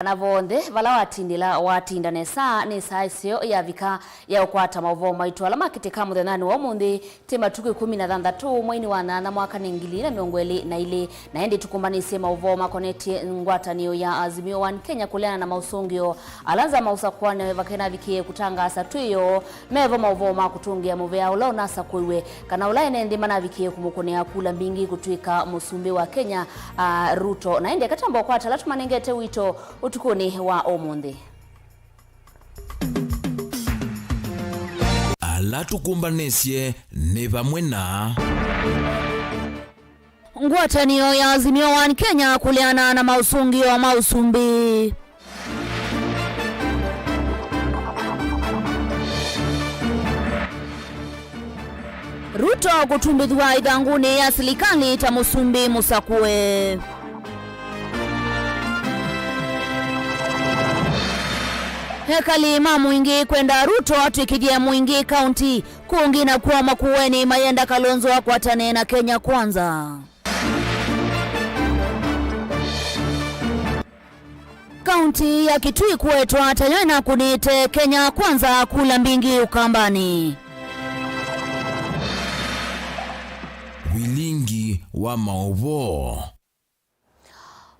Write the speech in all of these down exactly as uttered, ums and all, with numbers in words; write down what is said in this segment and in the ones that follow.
Kana vonthe vala watindĩla, watinda nesa, nĩ saa ĩseo yavika ya ũkwata maũvoo maitũ ala makĩtĩka mũthenyanĩ wa ũmũnthĩ. Ti matukũ ĩkũmi na thanthatũ mweinĩ wa nyanya mwaka nĩ ngili na mĩongo ĩlĩ na ilĩ, na ĩndĩ tũkũmbanĩsye maũvoo makonetye ngwatanĩo ya Azimio One Kenya kũleana na maũsũngĩo ala nzama ũsakũanĩ wa ĩvaka ĩnavikĩe kũtangaasa twĩoo. Mevo maũvoo ma kũtũngĩa mũvea ũla ũnasakũiwe kana ũla ene nthĩ manavikĩe kũmũkũnĩa kula mbingĩ kũtw'ĩka mũsumbĩ wa Kenya, a, Ruto. Na ĩndĩ katamba ũkwata ala tũmanengete wito ũtukũnĩ wa ũmũnthĩ. Ala tũkũmbanĩsye nĩ vamwe na ngwatanĩo ya Azimio One Kenya kũleana na maũsũngĩo ma ũsumbĩ. Ruto kũtumbĩthw'a ĩthangũnĩ ya silikalĩ ta mũsumbĩ mũsakũe. Ekali ma mũingĩ kwenda Ruto atw'ĩkĩthye mũingĩ kaunti. Kũngĩ nakw'o Makueni mayenda Kalonzo akwatane na Kenya Kwanza. Kaunti ya Kitui kũetwa ta yo ĩnakũnĩte Kenya Kwanza kula mbingĩ Ũkambanĩ. Vilingi wa maũvoo.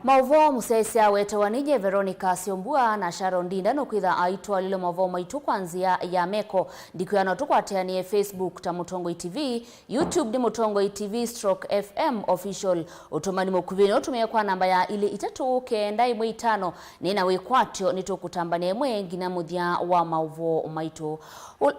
Maũvoo mũsyaĩĩsya wetewa nĩ nyie Veronica Syombua na Sharon Ndinda nũkwĩtha aitwalĩlwe maũvoo maitũ kwa nzĩa ya meko. Ndikwĩa no tũkwatanĩe Facebook ta Mũtongoi T V, YouTube nĩ Mũtongoi T V stroke F M official. Ũtũmani mũkuvĩ nũtũmĩe kwa namba ya ilĩ itatũ kenda ĩmwe itano. Nĩ na wĩkwatyo nĩtũkũtambanĩa ĩmwe nginya mũthya wa maũvoo maitũ. Ũ-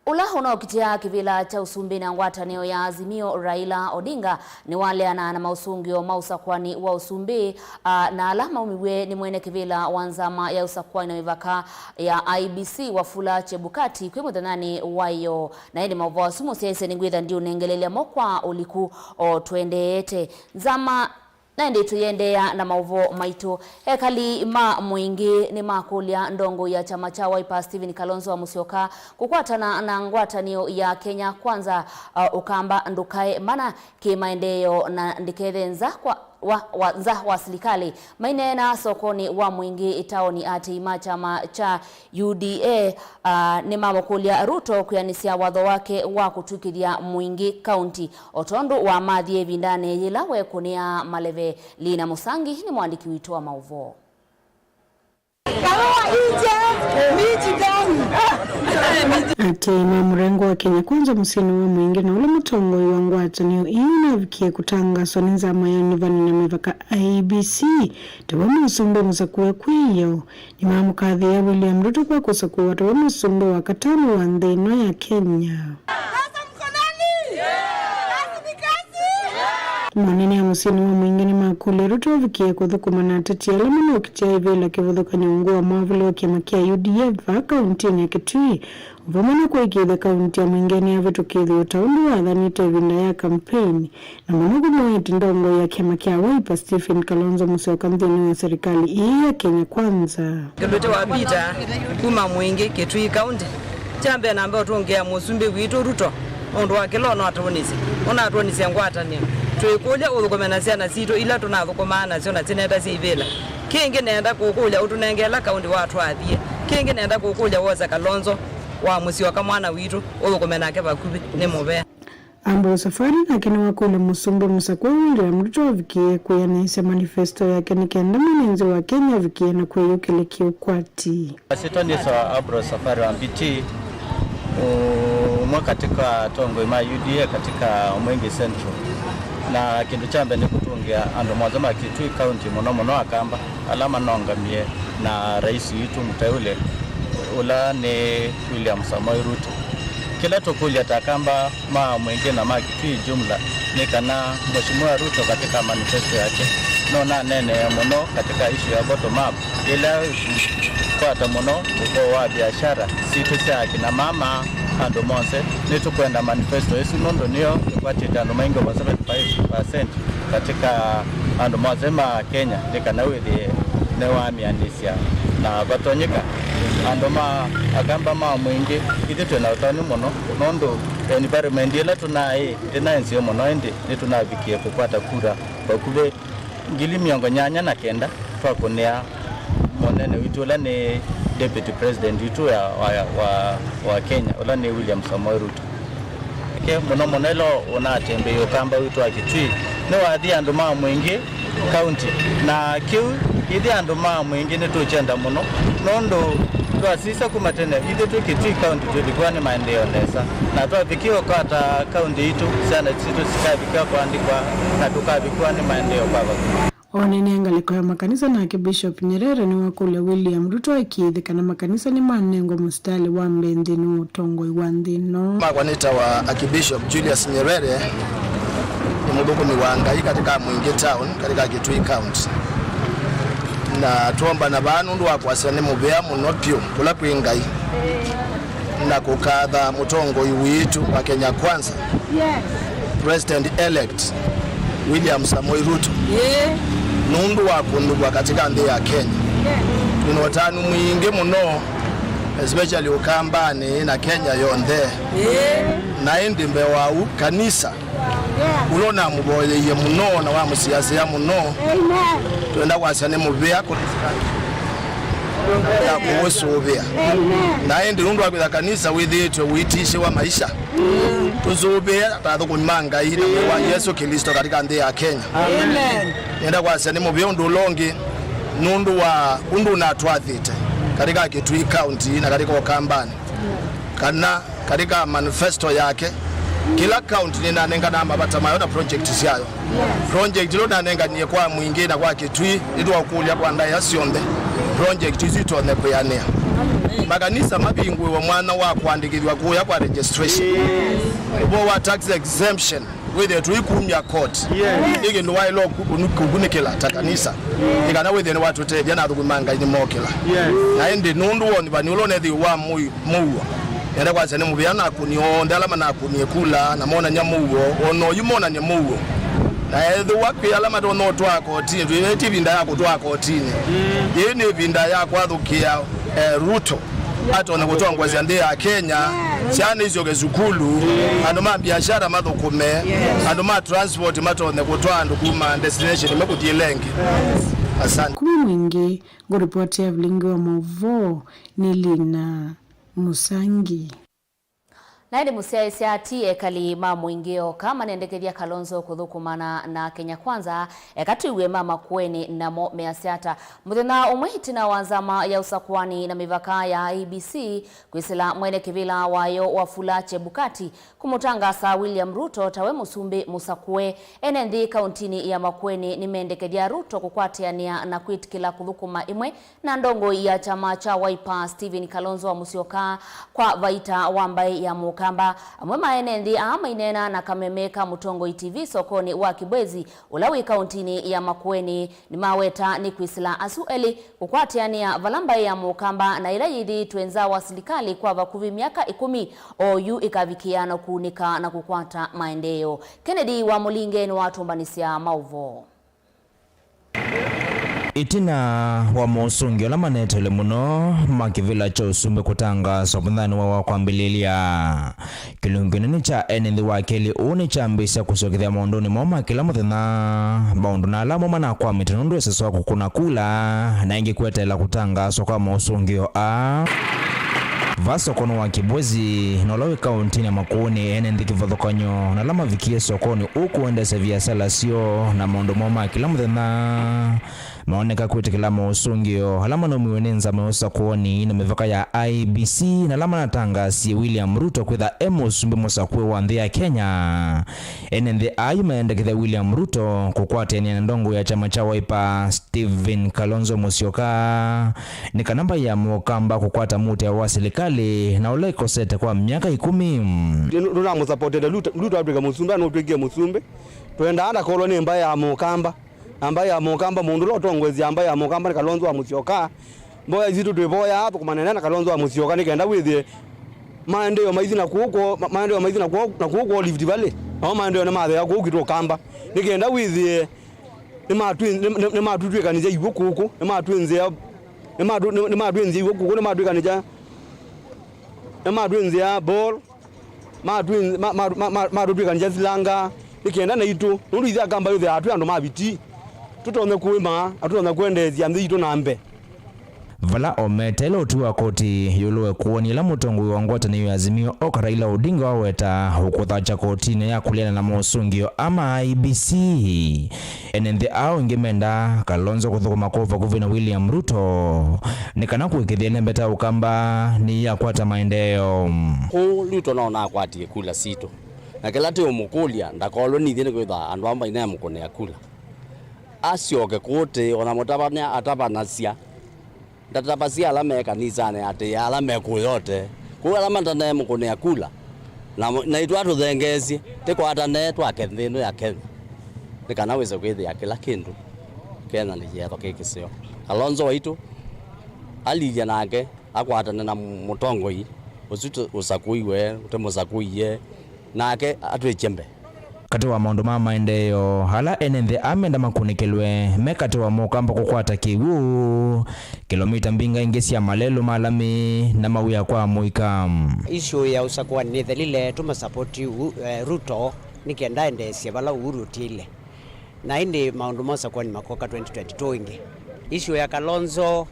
Ũla ũnaokitĩa kĩvĩla kya ũsumbĩ na ngwatanĩo ya Azimio, Raila Odinga, nĩwaleana na maũsũngĩo ma ũsakũani wa ũsumbĩ, a, na ala maumiw'e nĩ mwene kĩvĩla wa nzama ya ũsakũani na mĩvaka ya I E B C, Wafula Chebukati, kwĩ mũthenyanĩ wa ĩyoo. Na ĩndĩ maũvoo asu mũsyaĩĩsya nĩngwĩtha ndiũnengelelya mo kwa ũliku o tũendeete. Nzama Na ĩndĩ tũiendeea na maũvoo maitũ. Ekali ma mũingĩ nĩmakũlya ndongoi ya kyama kya Wiper Stephen Kalonzo wa Musyoka kũkwatana na ngwatanĩo ya Kenya Kwanza, uh, Ũkamba ndũkae mana kĩmaendeeo na ndĩkethe nza kwa, wa, wa, nza wa silikalĩ. Maineena sokonĩ wa mũingĩ ĩtaoni, atei ma kyama kya U D A, a, nĩmamũkũlya Ruto kwĩanĩsya watho wake wa kũtw'ĩkĩthya mũingĩ kaunti, o tondũ wamathie ĩvindanĩ yĩla wekũnĩaa maleve. Lina Mũsangi nĩ mũandĩki witũ wa maũvoo. Atei ma mũrengo wa Kenya Kwanza mũsyĩnĩ wa mũingĩ na ũla mũtongoi wa ngwatanĩo ĩĩ ũnavikie kũtangaswa nĩ nzama ya ũnyuvani na mĩvaka I E B C, tawe mũsumbĩ mũsakũe kwĩ ĩyoo. Nĩmamũkathĩĩa William Ruto kwa kũsakũwa tawe mũsumbĩ wa katano wa nthĩ ĩno ya Kenya. Maũneenea mũsyĩnĩ wa mũingĩ nĩmakũlya Ruto avikie kũthũkũma na ateti ala manaokitĩa ĩvĩla kĩvathũkany'o ungu wa mwavũlo wa kyama kya U D F vaa kauntinĩ ya Kitui, vamwe na kũĩkĩĩthya kaunti ya mũingĩ nĩyavĩtũkĩthw'e ta ũndũ wathanĩte ĩvinda ya kampeini. Na mũno kũmũete ndongoi ya kyama kya Wiper, Stephen Kalonzo Musyoka, nthĩnĩ wa serikali ĩĩ ya Kenya Kwanza. Kĩndũ kya wa Peter kuma Mwingĩ, Kitui County, kya mbee na mbee ũtũngĩa mũsumbĩ witũ Ruto nũndũ wa kĩla ũnatwonisye. Ũnatwonisye ngwatanĩo. Twĩkũlya ũthũkũme na syana sitũ ila tũnathũkũmaa nasyo na sineta syĩ ivĩla. Kĩngĩ nenda kũkũlya ũtũnenge ĩla kaunti watwathie. Kĩngĩ nenda kũkũlya wosa Kalonzo wa Musyoka mwana witũ ũthũkũme nake vakuvĩ. Nĩ mũvea. Ambrose Safari nake nĩwakũlya mũsumbĩ mũsakũe William Ruto avikie kwĩanĩsya manifesto yake nĩ kenda mwene nthĩ wa Kenya avikie na kwĩyũkĩlĩkya ũkwati. Sitwa nĩswa Ambrose Safari wa Mbiti, ũmwe katika atongoi ma U D A katika Mwingi Central. Na kĩndũ kya mbee nĩ kũtũngĩa andũ monthe ma Kitui County, mũno mũno Akamba, ala manongamie na rais witũ mũteule, ũla nĩ William Samoei Ruto. Kĩla tũkũlya ta Akamba ma Mwingĩ na ma Kitui jumla nĩ kana Mheshimiwa Ruto katika manifesto yake no naneenee mũno katika issue ya bottom up, ĩla kwata mũno ũvoo wa biashara sitũ sya akina mama, andũ monthe. Nĩtũkwenda manifesto ĩsu nũndũ nĩyo ĩkwatĩte andũ maingĩ over seventy-five percent katika andũ monthe ma Kenya, nĩ kana wĩthĩe nĩwamĩanĩsya na vatonyeka andũ ma Akamba ma Mwingĩ. Ithyĩ twĩ na ũtanu mũno nũndũ environment ĩla tũnaĩ ndĩnaĩ nzeo mũno, ĩndĩ nĩtũnavikie kũkwata kura vakuvĩ ngili mĩongo nyanya na kenda twakũnĩa mwene Witũ ũla nĩ Deputy President witũ ya, wa, wa, wa Kenya, ũla nĩ William Samoei Ruto. Ke mũno mũno ĩla ũnatembeie ũkamba witũ wa Kitui, nĩwathi andũ ma Mwingĩ County, na kĩu ithyĩ andũ ma Mwingĩ nĩtũkyenda mũno, nũndũ twasisya kuma tene, ithyĩ twĩ Kitui County twĩthĩkĩwa nĩ maendeeo nesa, na twavikĩwa kwata county itũ, syana sitũ sikavikĩwa kũandĩkwa, na tũkavikĩwa nĩ maendeeo kwa vakuvĩ. Oonania ngalĩko ya makanisa nake Bishop Nyerere nĩwakũlya William Ruto akĩĩthĩ kana makanisa nĩmanengwa mũsitalĩ wa mbee nthĩnĩ wa ũtongoi wa nthĩ ĩno. Makwa nĩtawa Archbishop Julius Nyerere, nĩ mũthũkũmi wa Ngai katika Mwingi Town, katika Kitui County. Na twombana vaa nũndũ wa kwasya nĩ mũvea mũno vyũ kũla kwĩ Ngai. Na kũkatha mũtongoi witũ wa Kenya Kwanza, President elect William Samoei Ruto, nũndũ wa kũnũvwa katika nthĩ ya Kenya. Twĩna ũtanu mwingĩ mũno, especially Ũkambanĩ na Kenya yonthe. Na ĩndĩ mbee wa ũu, kanisa ũla ũnamũvoyeie mũno na wamũsiasĩa mũno, twenda kwasya nĩ mũvea kũ-, na kũũsũvĩa. Na ĩndĩ nũndũ wa kwĩtha kanisa wĩthĩĩtwe ũitishe wa maisha, tũsũvĩe ta athũkũmi ma Ngai na mwĩĩ wa Yesũ Kĩlĩsto katika nthĩ ya Kenya. Nenda kwasya nĩ mũvea ũndũ ũla ũngĩ nũndũ wa ũndũ ũnatwathĩte katika Kitui County na katika Ũkambanĩ, kana katika manifesto yake, kĩla county nĩnanenganaga mavata mayo na project syayo. Project ĩla nanenganie kwa Mwingĩ na kwa Kitui, nĩtwaũkũlya kwa ndaĩa syonthe, project isu itonye kwĩanĩa. Makanisa mavingũĩwe mwanya wa kũandĩkĩthw'a kũya kwa registration. Ũvoo wa tax exemption, wĩthĩe tũikumya court. Ĩ kĩndũ waĩle kũkunĩkĩla ta kanisa. Nĩ kana wĩthĩe nĩwatũtethya na athũkũmi ma Ngai nĩmokĩla. Na ĩndĩ nũndũ woni vani ũla ũnethĩiwe wa mũi-, mũuo, nenda kwasya nĩ mũvea nakũnie onthe ala manakũnie kula na monany'a mũuo, o na oyu monany'e mũuo. Na ethĩwa kwĩ ala matonya ũtwaa kotinĩ, twĩĩtye ĩvinda ya kũtwaa kotinĩ. Yĩĩ nĩ ĩvinda ya kwathũkĩa, eh, Ruto. Atonye kũtongoesya nthĩ ya Kenya, syana isyoke sukulu, andũ ma biashara mathũkũme, andũ ma transport matonye kũtwaa andũ kuma destination ĩmwe kũthi ĩla ĩngĩ. Asante. Kuma Mwingĩ, ngũripotĩa vilingi wa maũvoo nĩ Lina Mũsangi. Na ĩndĩ mũsyaĩĩsya ti ekali ma Mwingĩ oka manendekethya Kalonzo kũthũkũmana na Kenya Kwanza, eka twĩw'e ma Makueni namo measya ata. Mũthenya ũmwe ĩtina wa nzama ya ũsakũani na mĩvaka ya I E B C kwĩsĩla mwene kĩvĩla wayo Wafula Chebukati kũmũtangaasa William Ruto tawe mũsumbĩ mũsakũe, ene nthĩ kauntinĩ ya Makueni nĩmendekethya Ruto kũkwatĩanĩa na kwĩtĩkĩla kũthũkũma ĩmwe na ndongoi ya kyama kya Wiper Stephen Kalonzo wa Musyoka kwa vaita wa mbaĩ ya Mũkamba. Amwe ma ene nthĩ aa maineena na kameme ka Mũtongoi T V sokonĩ wa Kibwezi, ũla wĩ kauntinĩ ya Makueni, nĩmaweta nĩ kwĩsĩla asu elĩ kũkwatĩanĩa vala mbaĩ ya Mũkamba na ĩla yĩthĩĩtwe nza wa silikalĩ kwa vakuvĩ myaka ĩkũmi, oyu ĩkavikĩa na kũunĩka na kũkwata maendeeo. Kennedy wa Mũlinge nĩwatũmbanĩsya maũvoo. Ĩtina wa mosũngĩo ala maneteelwe mũno ma kĩvĩla kya ũsumbĩ kũtangaaswa mũthenyanĩ wa, wa kwambĩlĩlya, kĩlungu kĩnene kya ene nthĩ wa kelĩ ũũ nĩkyambĩĩsya kũsyokethya maũndũnĩ moo ma kĩla mũthenya, maũndũ na ala mo manakwamĩte nũndũ ĩseswa kũkũna kula, na ĩngĩ kweteela kũtangaaswa kwa mosũngĩo aa. Vaa sokonĩ wa Kibwezi, na ũla wĩ kauntinĩ ya Makueni, ene nthĩ kĩvathũkany'o na ala mavikie sokonĩ ũũ kũendeesya viasala syoo na maũndũ moo ma kĩla mũthenya, maoneka kwĩtĩkĩla mosũngĩo ala manaumiw'e nĩ nzama ya ũsakũani na mĩvaka ya I E B C na ala manatangaasie William Ruto kwĩtha e mũsumbĩ mũsakũe wa nthĩ ya Kenya. Ene nthĩ aa yu mayendekethya William Ruto kũkwatĩanĩa na ndongoi ya kyama kya Wiper, Stephen Kalonzo Musyoka, nĩ kana mbaĩ ya Mũkamba kũkwata mũtĩa wa silikalĩ na ũla ĩkosete kwa myaka ĩkũmi. Nĩ-, nĩtũnamũsapotete Ruto, Ruto atw'ĩke mũsumbĩ, na nũtw'ĩkie mũsumbĩ. Twendaa ndakolwe nĩ mbaĩ ya Mũkamba. Na mbaĩ ya Mũkamba, mũndũ ũla ũtongoesya mbaĩ ya Mũkamba nĩ Kalonzo wa Musyoka. Mboya sitũ twĩvoyaa thũkũmanene na Kalonzo wa Musyoka nĩ kenda wĩthĩe maendeeo maithi na kũũ kwoo, ma-, maendeeo maithi na kwoo, na kũũ kwoo Rift Valley. Namo maendeeo nĩmathea kũũ kwitũ Ũkamba. Nĩ kenda wĩthĩe nĩmatwĩ-, nĩ-, nĩ-, nĩmatũtw'ĩkanĩsya iw'ũ kũkũ, nĩmatwĩnzĩa, nĩmatũ-, nĩ-, nĩmatwĩnzĩa iw'ũ kũkũ, nĩmatwĩkanĩsya, nĩmatwĩnzĩa ball, matwĩ-, ma-, ma-, ma-, ma-, matũtw'ĩkanĩsya silanga, nĩ kenda naitũ, nũndũ ithyĩ Akamba yũthĩaa twĩ andũ ma vitii, tũtonye kũĩma, na tũtonye kwendeesya nthĩ yitũ na mbee. Vala ometeele ũtwi wa koti ĩũlũ wa kũw'anĩa ĩla mũtongoi wa ngwatanĩo ya Azimio Oka Raila Odinga waweta ũkũthakya kotinĩ ya kũleana na mosũngĩo ma I E B C. Ene nthĩ aa aingĩ mendaa Kalonzo kũthũkũma kwa vakuvĩ na William Ruto nĩ kana kũĩkĩĩthya ĩlembeta ya Ũkamba nĩyakwata maendeeo. Kũu Ruto no nakwatie kula sitũ, na kĩla tĩũmũkũlya ndakolwe nithyĩ nĩkwĩthwa andũ aa maineemũkũnĩa kula. Asyoke kũtĩ, ona mũtavany'a atavanasya, ndatavasya ala me kanisanĩ, atĩ ala me kũũ yote, kũu ala mataneemũkũnĩa kula, na, naitũ atũthengeesye, tĩkwatane twake nthĩ ĩno ya Kenya, nĩ kana wĩse kwĩthĩa kĩla kĩndũ Kenya nĩ kĩetho kĩ kĩseo. Kalonzo waitũ alilye nake akwatane na mũtongoi ũsu tũ-, ũsakũiwe, ũtemũsakũie, nake atwĩkye mbee. Katĩ wa maũndũ ma maendeeo ala ene nthĩ aa menda makũnĩkĩlwe me katĩ wa Mũkamba kũkwata kĩw'ũ, kĩlomita mbingĩ ingĩ sya malelũ ma lami, na mawĩa kwa mũika. Issue ya ũsakũani nĩthelile, tũmasapoti U-, eh, Ruto nĩ kenda endeesye vala Uhuru ũtiĩle. Na ĩndĩ maũndũ ma ũsakũani makoka twenty twenty-two ĩngĩ. Issue ya Kalonzo,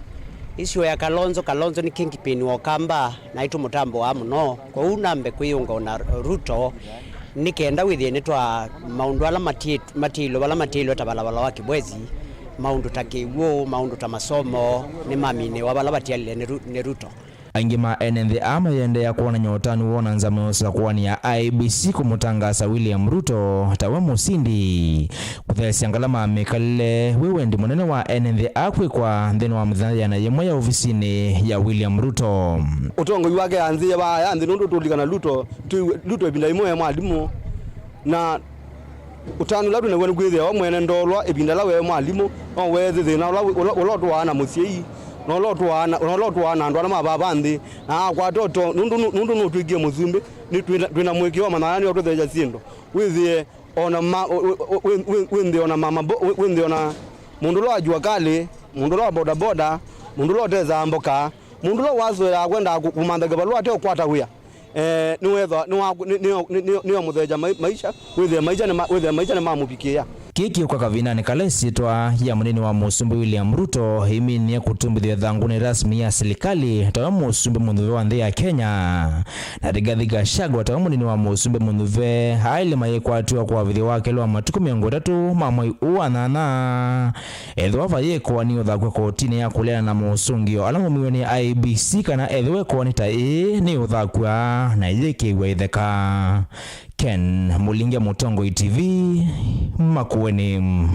issue ya Kalonzo, Kalonzo nĩ kingpin wa Ũkamba, na aitũ mũtambũaa mũno. Kwoou nambe kwĩyũnga na Ruto, nĩ kenda wĩthĩe nĩtwa maũndũ ala matiĩ-, matiĩlwe, vala matiĩlwe ta valavala wa Kibwezi, maũndũ ta kĩw'ũ, maũndũ ta masomo, nĩmaminĩwa vala vatialile nĩ Ru-, nĩ Ruto. Aingĩ ma ene nthĩ aa mayĩendeea kwonany'a ũtanu woo na nzama ya ũsakũani ya I E B C kũmũtangaasa William Ruto ta we mũsindi, kũtheesya ngalama ya mĩkalĩle wĩ wendi mũnene wa ene nthĩ aa kwĩkwa nthĩnĩ wa mĩthenya yĩana yĩmwe ya ovisinĩ ya William Ruto. Ũtongoi wake anzĩe vaa ya nthĩ, nũndũ tũlikana Ruto, twĩ, Ruto ĩvinda yĩmwe e mwalimũ, na ũtanu ũla twĩ naw'o nĩ kwĩthĩa we mwene ndoolwa ĩvinda ĩla we mwalimũ, no weethĩ thĩna ũla, ũla, ũla ũtũaa na mũsyai, na ũla ũtũaa na, na ũla ũtũaa na andũ ala ma vaa nthĩ, na akwata ũto-, nũndũ, nũndũ nũtw'ĩkie mũsumbĩ, nĩ twĩ na, twĩ na mũĩkĩĩo wa manyanya nĩo tũtheesya syĩndũ. Wĩthĩe ona ma-, wĩ, wĩ, wĩ, wĩ, wĩthĩe ona mama bo-, wĩ, wĩthĩe ona mũndũ ũla wa jua kali, mũndũ ũla wa bodaboda, mũndũ ũla ũtesaa mboka, mũndũ ũla wasũĩaa kwendaa kũ-, kũmantha kĩvalũa ate ũkwata wĩa. Eh, nĩwethwa nĩwa-, nĩ-, nĩo-, nĩ-, nĩo-, nĩomũtheja mai-, maisha, wĩthĩe maisha nĩma-, wĩthĩe maisha nĩmamũvikĩĩa. Kĩĩ kĩũka kavindanĩ kala ĩsyĩtwa ya mũnini wa mũsumbĩ William Ruto ĩminĩe kũtumbĩthw'a ĩthangũnĩ rasmi ya silikalĩ tawe mũsumbĩ mũnyuve wa nthĩ ya Kenya, na Rigathi Gachagua tawe mũnini wa mũsumbĩ mũnyuve aĩle mayĩkwatw'a kwa ũvĩthyo wa kelĩ wa matukũ mĩongo ĩtatũ ma mwei ũũ wa nyanya. Ethĩwa vayĩkwa nĩ ũthakw'a kotinĩ ya kũleana na mosũngĩo ala maumiw'e nĩ I E B C, kana ethĩwa ĩkwa nĩ ta ĩĩ nĩ ũthakw'a na ĩyĩkĩĩw'a ĩtheka. Ken Mũlinge, Mũtongoi T V, Makueni.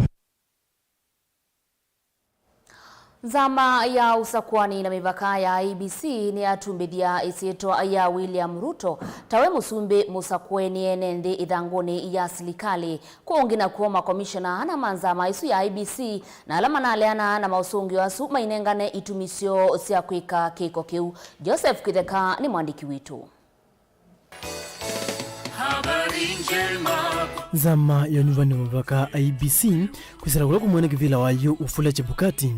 Nzama ya ũsakũani na mĩvaka ya I E B C nĩyatumbĩthya ĩsyĩtwa ya William Ruto tawe mũsumbĩ mũsakũe nĩ ene nthĩ ĩthangũnĩ ya silikalĩ. Kũũ ũngĩ nakw'o, makomishona ana ma nzama ĩsu ya I E B C na ala manaleanaa na maũsũngĩo asu mainengane itumi syoo sya kwĩka kĩko kĩu. Joseph Kĩtheka nĩ mwandĩki witũ. Habari njema. Nzama ya ũnyuvani wa mĩvaka I E B C kwĩsĩla kũla kũmwe na kĩvĩla wayo Wafula Chebukati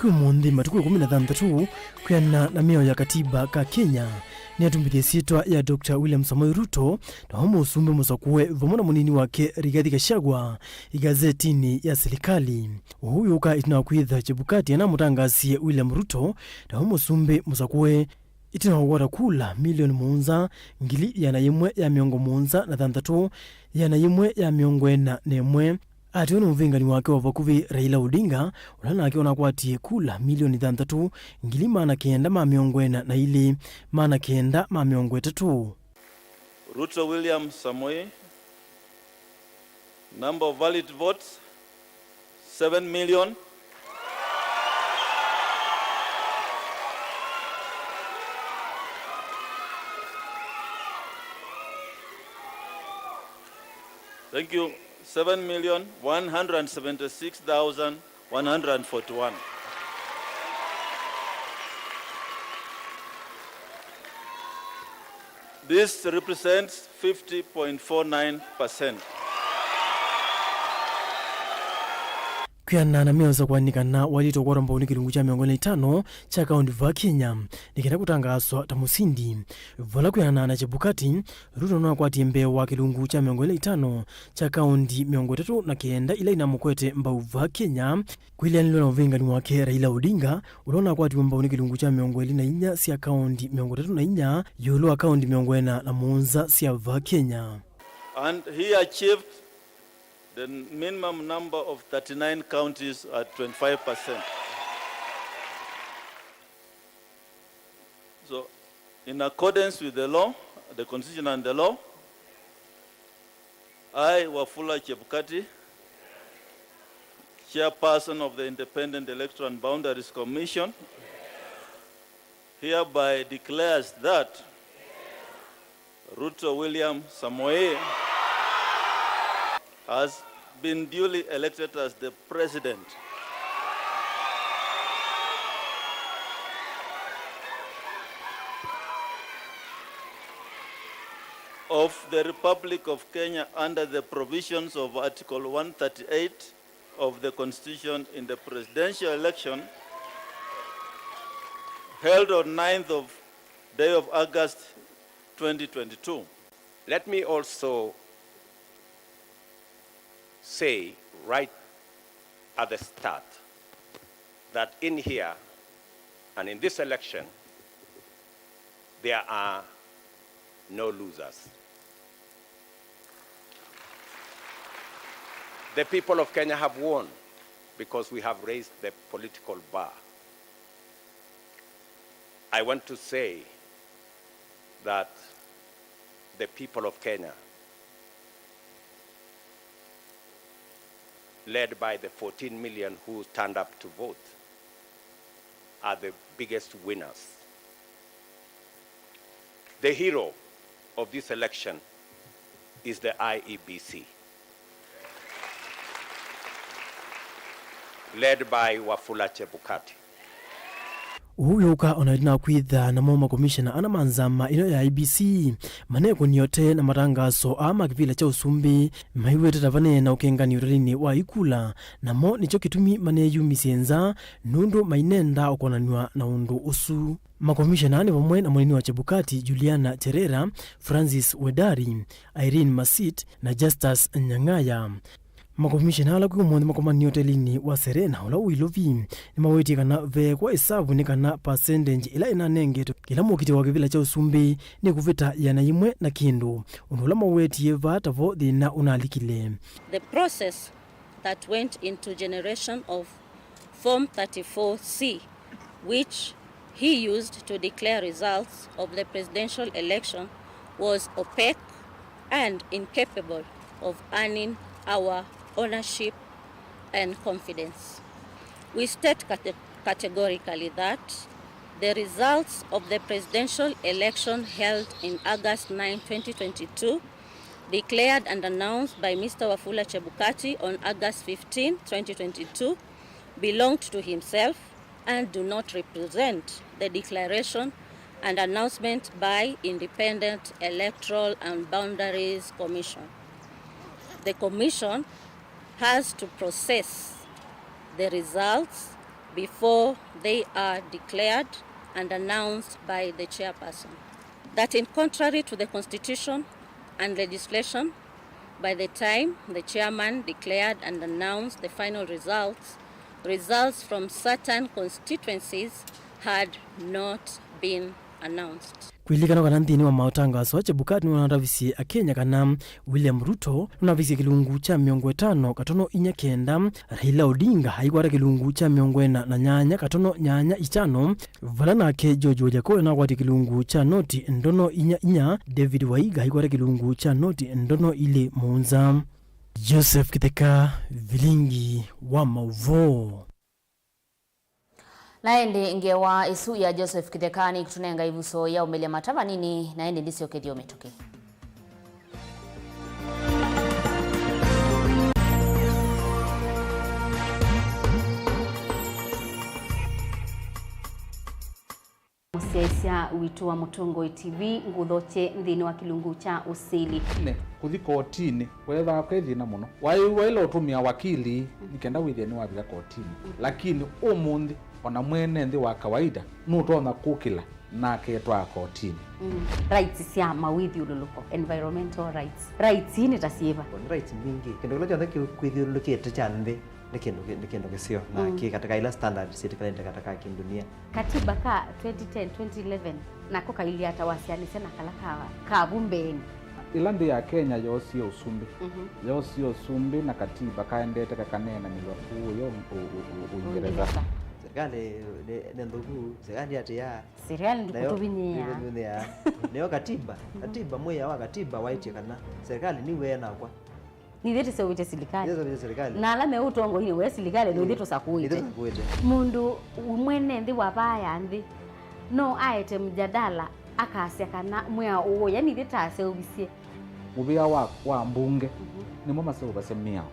kwĩ ũmũnthĩ, matukũ ĩkũmi na thanthatũ, kwĩanana na mĩao ya katiba ka Kenya, nĩyatumbĩthya ĩsyĩtwa ya Doctor William Samoei Ruto ta ũmwe ũsumbĩ mũsakũe vamwe na mũnini wake Rigathi Gachagua ĩgazetinĩ ya silikalĩ. Ũu wĩũka ĩtina wa kwĩtha Chebukati anamũtangaasie William Ruto ta ũmwe ũsumbĩ mũsakũe ĩtina wa kũkwata kula milioni mũonza, ngili ĩana yĩmwe ya mĩongo mũonza na thanthatũ, ĩana yĩmwe ya mĩongo ĩna na ĩmwe. Atiwe nĩ mũvĩngani wake wa vakuvĩ Raila Odinga, ũla nake ũnakwatie kula milioni thanthatũ, ngili maana kenda ma mĩongo ĩna na ilĩ, maana kenda ma mĩongo ĩtatũ. Ruto William Samoei, number of valid votes, seven million. Thank you. Seven million one hundred seventy-six thousand one hundred forty-one. This represents fifty point four nine percent. Kwĩanana na mĩonza kũanika kana waĩlĩte kũkwatwa mbau nĩ kĩlungu kya mĩongo ĩlĩ na itano kya kaũnti vaa Kenya nĩ kenda kũtangaaswa ta mũsindi. Vala kwĩanana na Chebukati, Ruto nũnakwatie mbee wa kĩlungu kya mĩongo ĩlĩ na itano kya kaũnti mĩongo ĩtatũ na kenda ila inamũkwete mbau vaa Kenya, kwĩlĩanĩlw'a na ũvĩngani wake Raila Odinga, ũla ũnakwatiwe mbau nĩ kĩlungu kya mĩongo ĩlĩ na inya sya kaũnti mĩongo ĩtatũ na inya ĩũlũ wa kaũnti mĩongo ĩna na mũonza sya vaa Kenya. And he achieved the minimum number of thirty-nine counties at twenty-five percent. So, in accordance with the law, the constitution and the law, I, Wafula Chebukati, chairperson of the Independent Electoral and Boundaries Commission, hereby declares that Ruto William Samoei has been duly elected as the President of the Republic of Kenya under the provisions of Article one thirty-eight of the Constitution in the presidential election held on ninth of day of August twenty twenty-two. Let me also say right at the start that in here and in this election, there are no losers. The people of Kenya have won because we have raised the political bar. I want to say that the people of Kenya, led by the fourteen million who turned up to vote, are the biggest winners. The hero of this election is the I E B C, led by Wafula Chebukati. Ũu wĩũka o na ĩtina wa kwĩtha namo makomishena ana ma nzama ĩno ya I E B C manekũnie ũtee na matangaso aa ma kĩvĩla kya ũsumbĩ, maiw'ĩte ta vanee na ũkengani ũtalinĩ wa ikula, namo nĩkyo kĩtumi maneyumisye nza, nũndũ mainendaa ũkonanw'a na ũndũ ũsu. Makomishena nĩ vamwe na mũnini wa Chebukati, Juliana Cherera, Francis Wedari, Irene Masit, na Justus Nyang'aya. Makomishena ala kwĩ ũmũnthĩ makomanie ũtelinĩ wa Serena, ũla wĩ Ilovi, nĩmawĩtie kana veekwa ĩsavu nĩ kana percentage ĩla ĩnanengetwe kĩla mũkitĩo wa kĩvĩla kya ũsumbĩ nĩ kũvĩta ĩana yĩmwe na kĩndũ, ũndũ ũla mawetie vaa tavo thĩna ũnalikile. The process that went into generation of Form thirty-four C, which he used to declare results of the presidential election, was opaque and incapable of earning our ownership and confidence. We state cate-, categorically that the results of the presidential election held in August ninth, twenty twenty-two, declared and announced by Mister Wafula Chebukati on August fifteenth, twenty twenty-two, belonged to himself and do not represent the declaration and announcement by Independent Electoral and Boundaries Commission. The Commission has to process the results before they are declared and announced by the chairperson. That in contrary to the Constitution and legislation, by the time the chairman declared and announced the final results, results from certain constituencies had not been announced. Kwĩlikanwa kana nthĩnĩ wa maũtangaso, Chebukati nĩwanatavisye Akenya kana William Ruto nũnavisye kĩlungu kya mĩongo ĩtano katono inya kenda, Raila Odinga aikwata kĩlungu kya mĩongo ĩna na nyanya katono nyanya itano, vala nake George Wajackoyah nakwatie kĩlungu kya noti ndono inya inya, David Waiga aikwata kĩlungu kya noti ndono ilĩ mũonza. Joseph Kĩtheka, Vilingi wa Maũvoo. Na ĩndĩ ngewa ĩsu ya Joseph Kĩtheka nĩkũtũnenga ĩvuso ya ũmĩlya mata vanini, na ĩndĩ ndĩsyokethya o mĩtũkĩ. Syaisya witũ wa Mũtongoi T V ngũthokye nthĩnĩ wa kĩlungu kya ũsili. Nĩ kũthi kotinĩ weethaa kwĩ thĩna mũno. Waĩwa ĩla ũtũmĩa wakili nĩ kenda wĩthĩe nĩwavika kotinĩ. Lakini ũmũnthĩ, ona mwene nthĩ wa kawaida nũtonya kũkĩla na aketwaa kotinĩ. Mm. Rights sya mawĩthyũlũlũko, environmental rights. Rights ii nĩ ta syĩva? Nĩ rights mbingĩ. Kĩndũ kĩla kyonthe kĩ-, kwĩthyũlũlũkĩte kya nthĩ nĩ kĩndũ kĩ-, nĩ kĩndũ kĩseo na kĩ katĩka ila standards syĩtĩkĩlanĩte katĩka kĩndunia. Katiba ka twenty ten, twenty eleven nako kailyĩ ata wasyaanĩsya na kala ka, ka vu mbeenĩ? Ĩla nthĩ ya Kenya yoosie ũsumbĩ, yoosie ũsumbĩ na katiba kaendete kakaneenanĩw'a kũũ ũyo ũ-, ũ-, ũ-, Ũingereza. Serikali nĩ, nĩ nthũku, serikali atĩa? Serikali ndĩkũtũvinyĩĩa. Ndĩkũtũvinyĩĩa. Nĩyo katiba, katiba, mwĩao wa katiba waĩtye kana serikali nĩw'e nakwa. Nithyĩ tũseũvĩtye silikalĩ. Nithyĩ tũseũvĩtye silikalĩ. Na ala me ũtongoinĩ we silikalĩ, nũthyĩ tũsakũĩte. Nithyĩ tũsakũĩte. Mũndũ mwene nthĩ wa vaa ya nthĩ no aete mjadala akasya kana mwĩao ũũ, yani ithyĩ taseũvisye. Mũvĩa wa, wa mbunge nĩmo maseũvasya mĩao.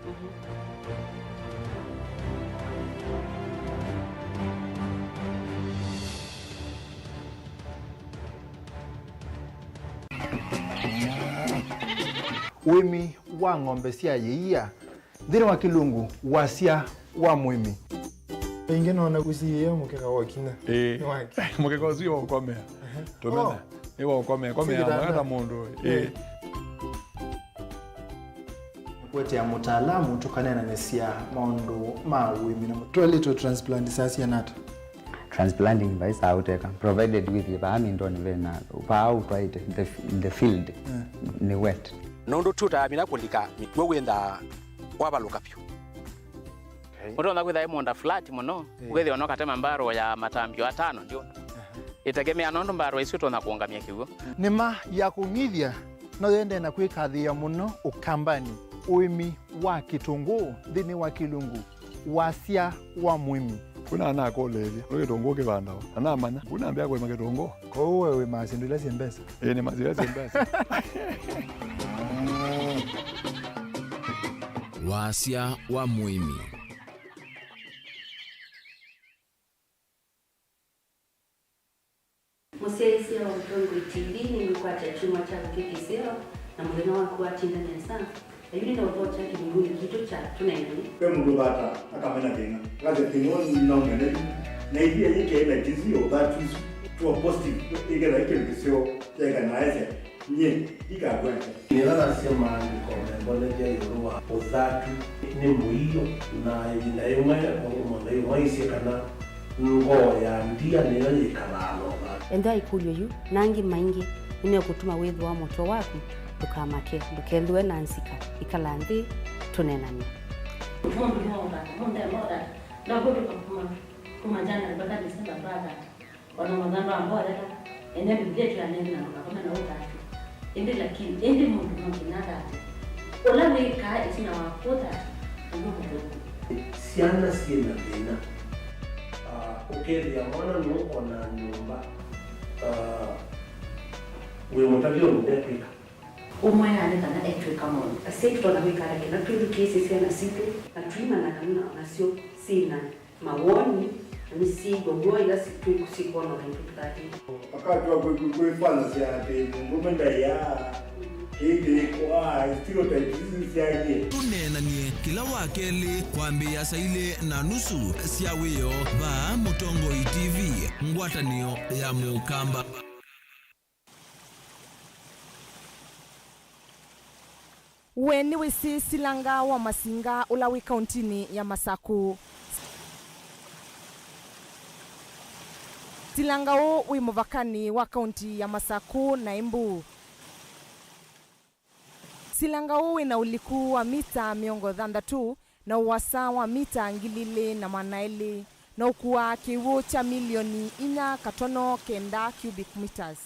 Ũĩmi wa ng'ombe sya yĩia nthĩnĩ wa kĩlungu wasya wa mũĩmi. Ĩngĩ nona kũsiĩĩa mũkeka wa kinya. Ĩĩ. Nĩ wake. Mũkeka ũsu wa ũkomea. Tũmena. Oh. Nĩ wa ũkomea. Komea. Sikitanda. Mwaka mũndũ. Ĩĩ. Ĩĩ. Kũetea mũtaalamu tũkaneenanĩsya maũndũ ma ũĩmi na mũtwaĩlĩtwe transplant saa siana ata? Transplanting vai saa ũteka, provided wĩthĩe vaa mindonĩ vena, vaa ũtwaĩte, the, the field nĩ wet. Nũndũ ti ũtaamina kũlika mĩkw'ũ wĩnthaa wavalũka vyũ. Okay. Ũtonya kwĩtha ĩ mũũnda flat mũno, ũkethĩa ona ũkatema mbarũ ya matambio atano ndyũndũ. Ĩtegemea nũndũ mbarũ ĩsu ĩtonya kũũngamya kĩw'ũ. Nĩma ya kũng'ithya no yendee na kwĩkathĩĩa mũno Ũkambanĩ, ũĩmi wa kĩtũngũũ nthĩnĩ wa kĩlungu wasya wa mũĩmi. Kuna anakũlĩĩlya, nĩ kĩtũngũũ kĩvandawa, na namanya, kuna ambĩa kũĩma kĩtũngũũ. Kwoou we wĩmaa syĩndũ ila syĩ mbesa? Ĩĩ, nĩmaa syĩndũ ila syĩ mbesa. Wasya wa mũĩmi. Mũsyaĩĩsya wa Mũtongoi T V nĩmũkwatya kyumwa kya kũkĩ kĩseo na mũthenya waku watinda nesa. Na yu nĩnaũthokya kĩlungunĩ kitũ kya tũneenany'e. Ve mũndũ vata akamena thĩna, akasya thĩna ũũ nĩnaũmena yu, na ithyĩ yĩkĩe na jinsi ya ũthatu isu, tuwa positive, ĩkethĩa kĩndũ kĩseo kyaĩka na aesya, nyie ndikakwata. Nĩla nasya maandĩko membolethya ĩũlũ wa ũthatu nĩ mũio, na ĩvinda yĩmwe maũndũ monthe yĩmwaisye kana ngoo ya ndia nĩyo yĩkalaa na ũthatu. Ethĩwa ĩkũlyo yu na angĩ maingĩ nĩmekũtuma wĩthĩwa mũtwe waku, ndũkamake, ndũkethĩwe na nzika, ĩkala nthĩ tũneenany'e. Mũndũ nũũthata, mũndũ e motha, ndavũtũka kuma, kuma January mpaka December twathata. Ona mathandũ ambolela, ene Biblia tianengi na ndũkakome na ũthatu. Ĩndĩ lakini, ĩndĩ mũndũ no nginya athate. Ũla wĩkaa ĩtina wa kũthata, nĩguo mũthũku. Syana syĩ na thĩna. Ah, ũkethĩa mwana nũkona nyũmba, ah, wĩ mũtavyo ndekwĩka. Ũmwĩaa nĩ kana etwĩka maũndũ. Asyai tũtonya kwĩkala kĩla twĩthukĩĩsye syana sitũ, na tũimanya kana nasyo syĩ na mawoni, na nĩsyĩw'a w'o ila si-, twĩ-, sikwona ũndũ tũtatĩte. Wakati wa kwĩ-, kwĩ-, kwĩfanasya atĩ mũndũũme ndaĩaa, kĩĩ kĩlĩkũ, ah, stereotypes isu syaie. Tũneenanie kĩla wa kelĩ kwambĩĩa saa ilĩ na nusu sya wĩoo vaa Mũtongoi T V, ngwatanĩo ya Mũkamba. We nĩwĩsĩ Silanga wa Masinga ũla wĩ kauntinĩ ya Masakũ? Silanga ũũ wĩ mũvakanĩ wa kaunti ya Masakũ na Embu. Silanga ũũ wĩ na ũliku wa mita mĩongo thanthatũ na ũasa wa mita ngili ilĩ na maana elĩ, na ũkuaa kĩw'ũ kya milioni inya katono kenda cubic meters.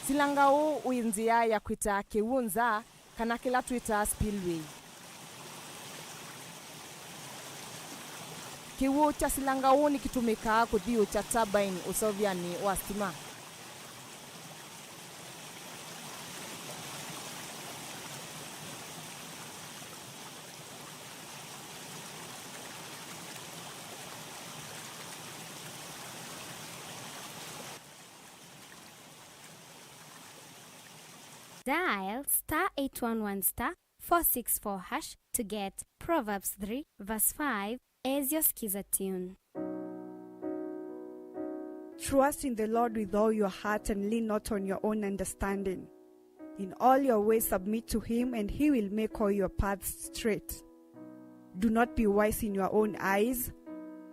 Silanga ũũ wĩ nzĩa ya kwĩta kĩw'ũ nza, kana kĩla twĩtaa spillway. Kĩw'ũ kya Silanga ũũ nĩkĩtũmĩkaa kũthiũũkya turbine ũseũvyanĩ wa sitima. Dial star eight one one star four six four hash to get Proverbs three verse five as your Skiza tune. Trust in the Lord with all your heart and lean not on your own understanding. In all your ways submit to him, and he will make all your paths straight. Do not be wise in your own eyes.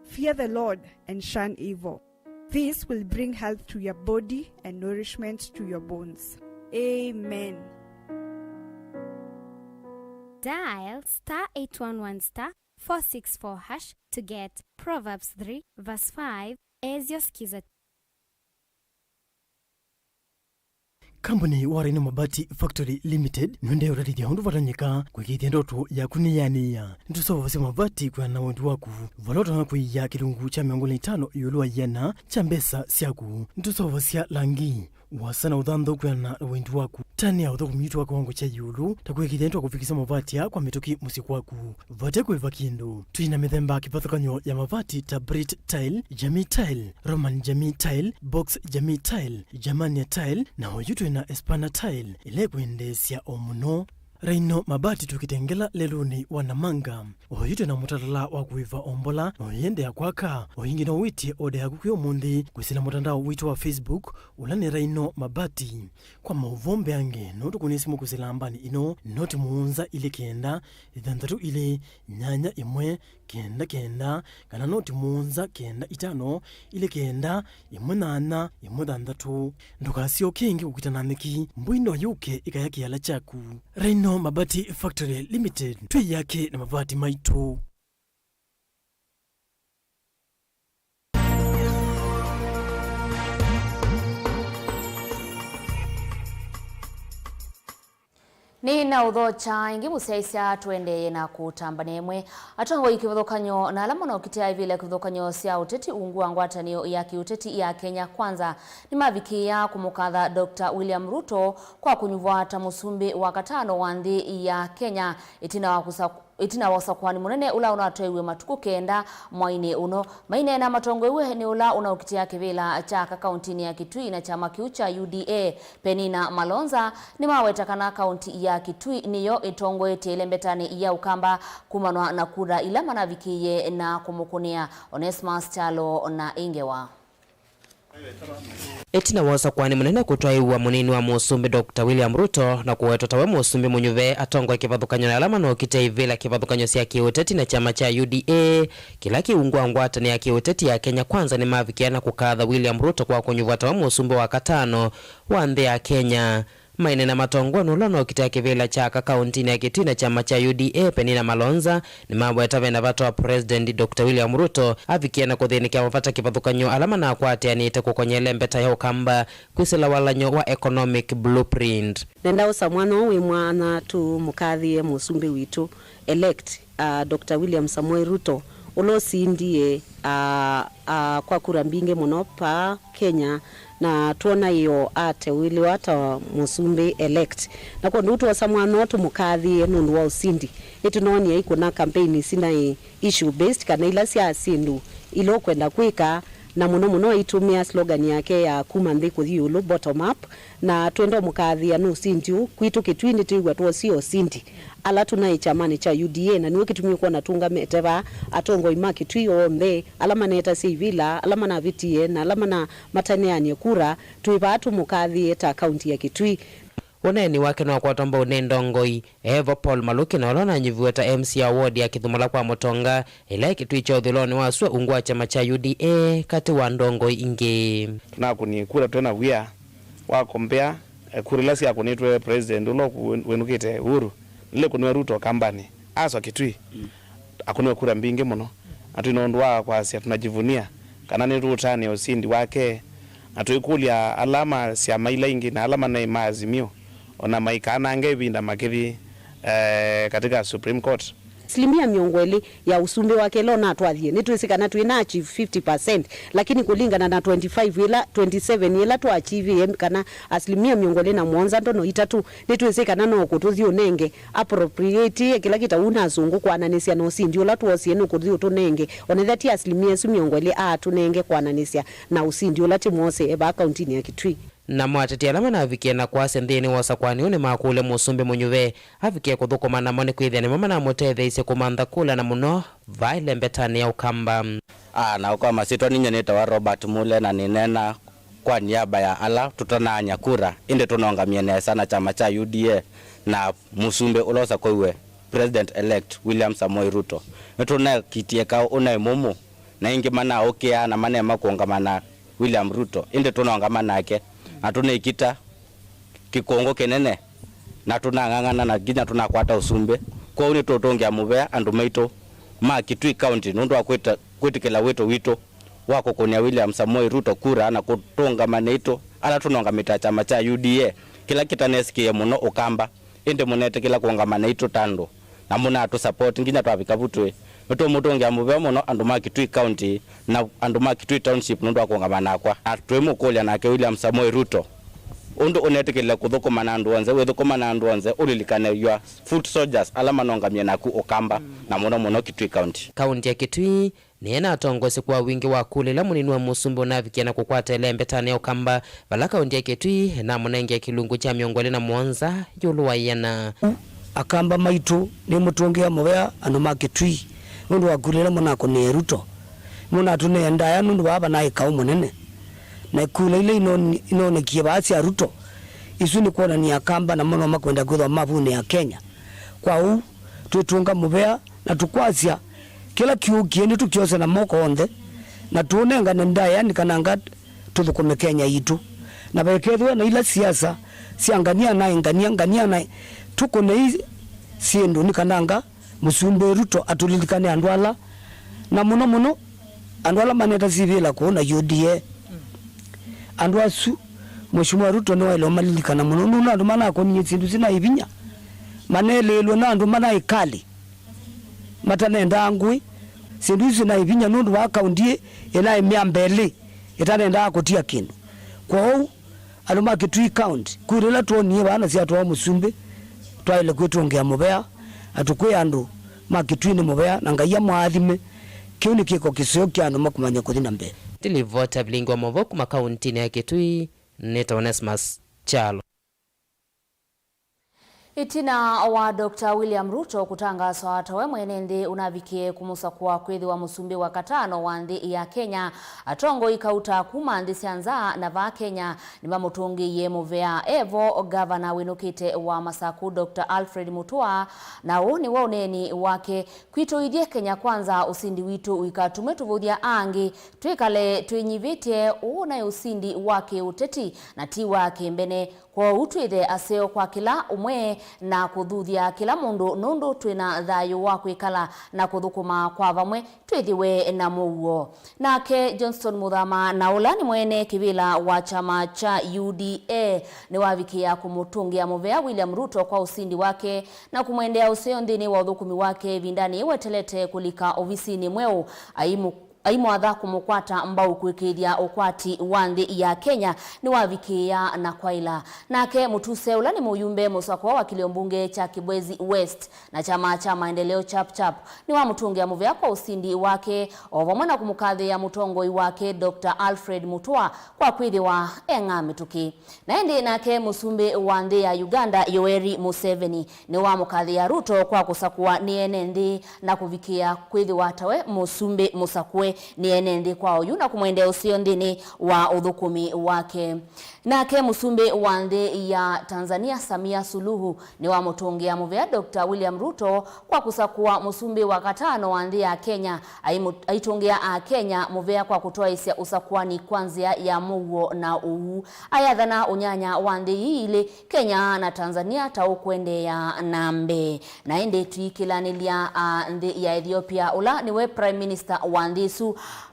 Fear the Lord and shun evil. This will bring health to your body and nourishment to your bones. Amen. Dial star eight one one star four six four hash to get Proverbs three verse five as your Skiza. Kambuni wa Rhino Mabati Factory Limited nĩũendee ũtatĩthya ũndũ vatonyeka kũĩkĩĩthya ndoto yaku nĩyanĩĩa. Nĩtũseũvasya mavati kwĩana na wendi waku, vala ũtonya kũia kĩlungu kya mĩongo ĩlĩ na itano ĩũlũ wa ĩana kya mbesa syaku. Nĩtũseũvasya langi, ũasa na ũthanthau kwĩana na wendi waku. Tani ya ũthũkũmi witũ wa kĩwango kya ĩũlũ ta kũĩkĩĩthya nĩtwakũvikĩsya mavati aa kwa mĩtũkĩ mũsyĩ kwaku vate kũĩva kĩndũ. Twĩ na mĩthemba kĩvathũkany'o ya mavati ta Brit Tile, Jamii Tile, Roman Jamii Tile, Box Jamii Tile, Germania Tile, na oyu twĩ na Espana Tile, ĩla ĩkwendeesya o mũno. Rhino Mabati tũkĩtengela lelũnĩ wa Namanga. Oyu twĩ na mũtalatala wa kũĩva o mbola, na ũyĩendea kwaka. O ĩngĩ no wĩtye oda yaku kwĩ ũmũnthĩ kwĩsĩla mũtandao witũ wa Facebook, ũla nĩ Rhino Mabati. Kwa maũvoo mbeange, no tũkũnĩe simũ kwĩsĩla nambani ĩno, noti mũonza ilĩ kenda, ĩthanthatũ ilĩ, nyanya ĩmwe, kenda kenda, kana noti mũonza kenda itano, ilĩ kenda, ĩmwe nyanya, ĩmwe thanthatũ. Ndũkasyoke ĩngĩ kũkita na nyeki, mbũi no yũke ĩkaya kĩala kyaku. Rhino Mabati Factory Limited, twĩ yake na mavati maitũ. Nĩnaũthokya ĩngĩ mũsyaĩĩsya, tũendeeye na kũtambania ĩmwe. Atongoi kĩvathũkany'o na ala manaũkitĩa ivĩla kĩvathũkany'o sya ũteti ungu wa ngwatanĩo ya kĩũteti ya Kenya Kwanza nĩmavikĩĩa kũmũkatha Doctor William Ruto kwa kũnyuvwa ta mũsumbĩ wa katano wa nthĩ ya Kenya ĩtina wa kũsa Ĩtina wa ũsakũani mũnene ũla ũnatwaiwe matukũ kenda mwainĩ ũno, maineena matongoew'e nĩ ũla ũnaũkitĩa kĩvĩla kya aka kauntinĩ ya Kitui na kyama kĩu kya U D A, Penina Malonza, nĩmaweta kana kaunti ya Kitui nĩyo ĩtongoetye ĩlembetanĩ ya Ũkamba kumanwa na kura ila manavikĩie na kũmũkũnĩa. Onesmus Kyalo na ĩngewa. Ĩtina wa ũsakũani mũnene kũtwaĩĩw'a mũnini wa mũsumbĩ Doctor William Ruto na kũwetwa tawe mũsumbĩ mũnyuve, atongoi kĩvathũkany'o na ala manookite ivĩla kĩvathũkany'o sya kĩũteti na kyama kya U D A kĩla kĩ ungu wa ngwatanĩo ya kĩũteti ya Kenya Kwanza nĩmavikĩa na kũkatha William Ruto kwa kũnyuvwa tawe mũsumbĩ wa katano wa nthĩ ya Kenya. Maineena matongoew'e nĩ ũla ũnaũkitĩa kĩvĩla kya aka kauntinĩ ya Kitui na kyama kya U D A, Penina Malonza, nĩmaweta vena vata wa President Doctor William Ruto avikĩe na kũthĩnĩkĩa mavata kĩvathũkany'o ala manakwatĩanĩte kũkony'a ĩlembeta ya Ũkamba kwĩsĩla walany'o wa Economic Blueprint. Nenda ũsa mwanya ũũ wĩ mwanya tũmũkathĩe mũsumbĩ witũ elect, uh, Doctor William Samoei Ruto, ũla ũsindie, uh, uh, kwa kura mbingĩ mũno pa Kenya, na twona ĩyo ateũĩlĩwa ta mũsumbĩ elect. Na kwondũ ũu twosa mwanya ũũ tũmũkathĩe nũndũ wa ũsindi. Nĩtũnoonie aikũna campaign isi naĩ issue based, kana ila sya syĩndũ ila ũkwenda kwĩka, na mũno mũno aitũmĩa slogan yake ya kuma nthĩ kũthi ĩũlũ, bottom up, na twenda ũmũkathĩĩa nĩ ũsindi ũũ. Kwitũ Kitui nĩtwĩw'a twosie ũsindi ala tũnaĩ kyamanĩ kya U D A, na nĩw'o kĩtumi ũkwona tũũngamĩte vaa, atongoi ma Kitui onthe, ala manetasya ivĩla, ala manavĩtie, na ala mana-, matanĩanĩe kura, twĩ vaa tũmũkathĩĩe ta kaunti ya Kitui. Ũneeni wake nĩwakwatwa mbau nĩ ndongoi evo Paul Maluki, na ũla ũnanyuviwe ta M C a ward ya Kĩthumula kwa Mũtonga, ĩla ĩ Kitui kya ũthũĩlonĩ wa sua ungu wa kyama kya U D A, katĩ wa ndongoi ingĩ. Tũnakũnie kura twĩ na wia wa compare, eh, kura ila syakũnĩtwe president ũla ũku-, wĩnũkĩte Uhuru, nĩla ĩkũniwe Ruto Kambanĩ. Aswa Kitui, akũniwe kura mbingĩ mũno. Na twĩ na ũndũ wa kwasya, tunajivunia kana nĩtũũtanĩa ũsindi wake, na tũikũlya ala ma syama ila ingĩ na ala manaĩ ma Azimio ona maikanange ĩvinda makĩthi, eh, katika Supreme Court. Asilimia mĩongo ĩlĩ ya ũsumbĩ wake ĩla ũnatwathie, nĩtwĩsĩ kana twĩ na achieve fifty percent, lakini kũlingana na twenty-five ĩla, twenty-seven ĩla twaachivie, kana asilimia mĩongo ĩlĩ na mũonza ndono itatũ, nĩtwĩsĩ kana no kũtũthi ũnenge appropriate kĩla kĩtau na asũngũ kwananĩsya na ũsindi ũla twosie nũkũthi ũtũnenge, onethya ti asilimia ĩsu mĩongo ĩlĩ aatũnenge kwananĩsya na ũsindi ũla tĩmwose e vaa kauntinĩ ya Kitui. Namo ateti ala manavikie na kwasya nthĩnĩ wa ũsakũani ũũ nĩmakũlya Mũsumbĩ Mũnyuve avikie kũthũkũma namo nĩkwĩthĩa nĩmo manamũtetheeisye kũmantha kula na mũno vaa ĩlembetanĩ ya Ũkamba. Aa, na kwa masyĩtwa ninyie nĩtawa Robert Mule na nĩneena kwa niaba ya ala tũtanaany'a kura, ĩndĩ tũnongamie nesa na kyama kya U D A na mũsumbĩ ũla ũsakũiwe, President-elect William Samoei Ruto. Nĩtũnekitie kaũ ũnaĩ mũmũ, na aingĩ manaũkĩaa na maneema kũũngama na William Ruto, ĩndĩ tũnongama nake, na tũnĩkita kĩkũngũ kĩnene, na tũnang'ang'ana na nginya tũnakwata ũsumbĩ. Kwoou nĩtũũtũngĩa mũvea andũ maitũ ma Kitui County nũndũ wa kwĩta-, kwĩtĩkĩla wĩto witũ wa kũkũnĩa William Samoei Ruto kura na kũtũũngama naitũ ala tũnongamĩte kyama kya U D A kĩla kĩtanesikĩĩe mũno Ũkamba, ĩndĩ mũnetĩkĩla kũũngama naitũ ta andũ na mũnatũ support nginya twavika vu twĩ. Nĩtũũmũtũngĩa mũvea mũno andũ ma Kitui County na andũ ma Kitui Township nũndũ wa kũũngama nakwa. Na twĩmũkũlya nake William Samoei Ruto ũndũ ũnetĩkĩlile kũthũkũma na andũ onthe, wĩthũkũma na andũ onthe, ũlilikane your foot soldiers ala manongamie naku Ũkamba, na mũno mũno Kitui County. Kaunti ya Kitui nĩĩnatongoesye kwa wingĩ wa kula ila mũnini wa mũsumbĩ ũnavikie na kũkwata ĩlembetanĩ ya Ũkamba, vala kaunti ya Kitui ĩnamũnengee kĩlungu kya mĩongo ĩlĩ na mũonza ĩũlũ wa ĩana. Akamba maitũ, nĩmũtũngĩa mũvea andũ ma Kitui nũndũ wa kula ila mũnakũnĩe Ruto. Mũnatũnĩe ndaĩa nũndũ vaa vanaĩ kaũ mũnene. Na kula ila inoon-, inoonekie vaa sya Ruto, isu nĩ kwonany'a Akamba namo no makwenda kwĩthwa mavunĩa Kenya. Kwa ũu, twĩtũnga mũvea na tũkwasya kĩla kĩũkie nĩtũkyose na moko onthe, na tũũnengane ndaĩa nĩ kananga tũthũkũme Kenya yitũ. Na vaikethĩwe na ila siasa sya ngania naĩ, ngania, ngania naĩ, tũkũnei syĩndũ nĩ kananga Mũsumbĩ Ruto atũlilikane andũ ala, na mũno mũno andũ ala maneta sivĩla kũũ na U D A. Andũ asu, Mheshimiwa Ruto nĩwaĩle ũmalilikana mũno nũndũ andũ manakũnie syĩndũ syĩna ĩvinya, manelĩĩlwe na andũ manaĩ kalĩ matanendaa ngũĩ. Syĩndũ isu syĩna ĩvinya nũndũ vaa kaunti ĩ ĩnaĩ mĩamba ĩlĩ ĩtanendaa kũtia kĩndũ. Kwoou, andũ ma Kitui County, kura ila twonie vaa na syatwawa mũsumbĩ, twaĩle kwĩtũngĩa mũvea, na tũkwĩa andũ ma Kitui nĩ mũvea, na Ngai amũathime. Kĩu nĩ kĩko kĩseo kya andũ makũmanya kũthi na mbee. Ndilivota vilingi wa maũvoo kuma kauntinĩ ya Kitui, nĩtawa Onesmus Kyalo. Ĩtina wa Doctor William Ruto kũtangaaswa ta we mwene nthĩ ũnavikie kũmũsakũa kwĩthĩwa mũsumbĩ wa katano wa nthĩ ya Kenya, atongoi kauta kuma nthĩ sya nza na vaa Kenya nĩmamũtũngĩie mũvea. Evo, ngavana wĩnũkĩte wa Masaku, Doctor Alfred Mutua, na ũũ nĩw'o ũneeni wake: Kwitũ ithyĩ Kenya Kwanza, ũsindi witũ ũikatũme tũvũthya angĩ, twĩkale twĩnyivĩtye. Ũũ naĩ ũsindi wa kĩũteti na ti wa kĩmbene. Kwoou twĩthe aseo kwa kĩla ũmwe na kũthuthya kĩla mũndũ, nũndũ twĩ na thayũ wa kwĩkala na kũthũkũma kwa vamwe twĩthĩwe na mũuo. Nake Johnston Muthama, na ũla nĩ mwene kĩvĩla wa kyama kya U D A, nĩwavikĩĩa kũmũtũngĩa mũvea William Ruto kwa ũsindi wake na kũmwendea ũseo nthĩnĩ wa ũthũkũmi wake ĩvindanĩ yĩĩ wetelete kũlika ovisinĩ mweũ. Aimũ- Aimwatha kũmũkwata mbau kũĩkĩĩthya ũkwati wa nthĩ ya Kenya nĩwavikĩĩa na kwaĩla. Nake Mutuse, ũla nĩ mũyumbe mũsakũa wa kĩlio mbunge kya Kibwezi West na kyama kya Maendeleo Chap Chap, nĩwamũtũngĩa mũvea kwa ũsindi wake, o vamwe na kũmũkathĩĩa mũtongoi wake, Doctor Alfred Mutua, kwa kwĩthĩwa e ng'aa mĩtũkĩ. Na ĩndĩ nake mũsumbĩ wa nthĩ ya Uganda, Yoweri Museveni, nĩwamũkathĩĩa Ruto kwa kũsakũa nĩ ene nthĩ na kũvikĩĩa kwĩthĩwa tawe mũsumbĩ mũsakũe nĩ ene nthĩ kwa oyu na kũmwendea ũseo nthĩnĩ wa ũthũkũmi wake. Nake mũsumbĩ wa nthĩ ya Tanzania, Samia Suluhu, nĩwamũtũngĩa mũvea Doctor William Ruto kwa kũsakũa mũsumbĩ wa katano wa nthĩ ya Kenya, aimũ-, aitũngĩa Akenya mũvea kwa kũtwaĩsya ũsakũani kwa nzĩa ya mũuo na ũuu. Ayathana ũnyanya wa nthĩ ii ilĩ, Kenya na Tanzania, ta ũkũendeea na mbee. Na ĩndĩ tũikĩlanĩlya, a, nthĩ ya Ethiopia, ũla nĩwe Prime Minister wa nthĩ ĩsu,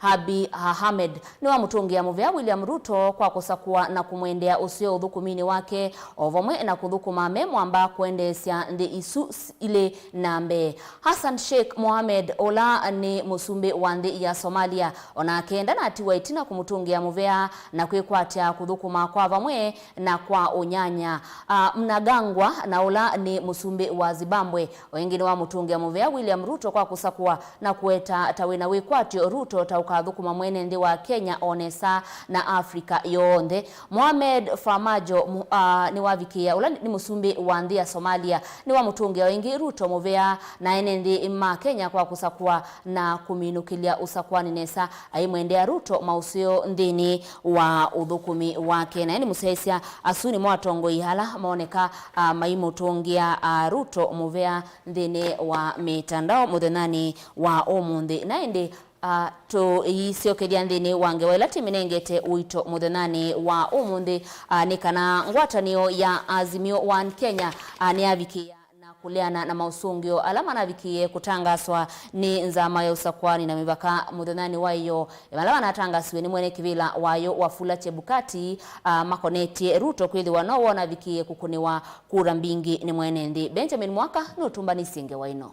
Abiy Ahmed, nĩwamũtũngĩa mũvea William Ruto kwa kũsakũa na kũmwendea ũseo ũthũkũminĩ wake, o vamwe na kũthũkũma me mwamba kũendeesya nthĩ isu s-, ilĩ na mbee. Hassan Sheikh Mohamed, ũla nĩ mũsumbĩ wa nthĩ ya Somalia, o nake ndanatiwa ĩtina kũmũtũngĩa mũvea na kwĩkwatya kũthũkũma kwa vamwe na kwa ũnyanya. A, Mnangagwa, na ũla nĩ mũsumbĩ wa Zimbabwe, o ĩngĩ nĩwamũtũngĩa mũvea William Ruto kwa kũsakũa na kũweta ta wĩna wĩkwatyo Ruto ta ũkathũkũma mwene nthĩ wa Kenya o nesa na Africa yonthe. Mohamed Farmajo mu-, ah, nĩwavikĩĩa, ũla nĩ mũsumbĩ wa nthĩ ya Somalia, nĩwamũtũngĩa o ĩngĩ Ruto mũvea na ene nthĩ ma Kenya kwa kũsakũa na kũminũkĩlya ũsakũanĩ nesa, aimwendea Ruto maũseo nthĩnĩ wa ũthũkũmi wake. Na ĩndĩ mũsyaĩĩsya, asu nĩmo atongoi ala maoneka, ah, maimũtũngĩa, ah, Ruto mũvea nthĩnĩ wa mĩtandao mũthenyanĩ wa ũmũnthĩ. Na ĩndĩ, ah, tũisyokethya nthĩnĩ wa ngewa ĩla tĩmĩnengete ũito mũthenyanĩ wa ũmũnthĩ, ah, nĩ kana ngwatanĩo ya Azimio One Kenya, ah, nĩyavikĩĩa na kũleana na maũsũngĩo ala manavikĩie kũtangaswa nĩ nzama ya ũsakũani na mĩvaka mũthenyanĩ wa ĩyoo, ala manatangasiwe nĩ mwene kĩvĩla wayo Wafula Chebukati, ah, makonetye Ruto kwĩthĩwa no wonavikĩie kũkũnĩwa kura mbingĩ nĩ mwene nthĩ. Benjamin Mwaka nũtũmbanisye ngewa ĩno.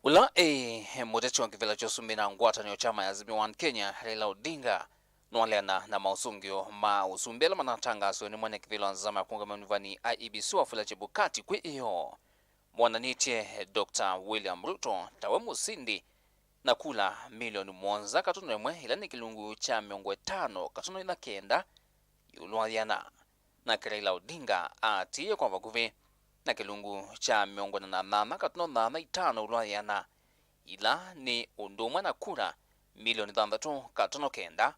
Ũla ĩ mũteti wa kĩvĩla kya ũsumbĩ na ngwatanĩo kyama ya Azimio One Kenya, Raila Odinga, nũaleana na maũsũngĩo ma ũsumbĩ ala manatangasiwe nĩ mwene kĩvĩla wa nzama ya kũũngamĩa ũnyuvani, I E B C, Wafula Chebukati kwĩ ĩyoo. Mwonanĩtye Doctor William Ruto tawe mũsindi na kula milioni mũonza katono ĩmwe, ĩla nĩ kĩlungu kya mĩongo ĩtano katono ĩna kenda ĩũlũ wa yĩana. Nake Raila Odinga aatĩĩe kwa vakuvĩ na kĩlungu kya mĩongo ĩna na nyanya katono nyanya itano ĩũlũ wa yĩana, ila nĩ ũndũ ũmwe na kura milioni thanthatũ katono kenda,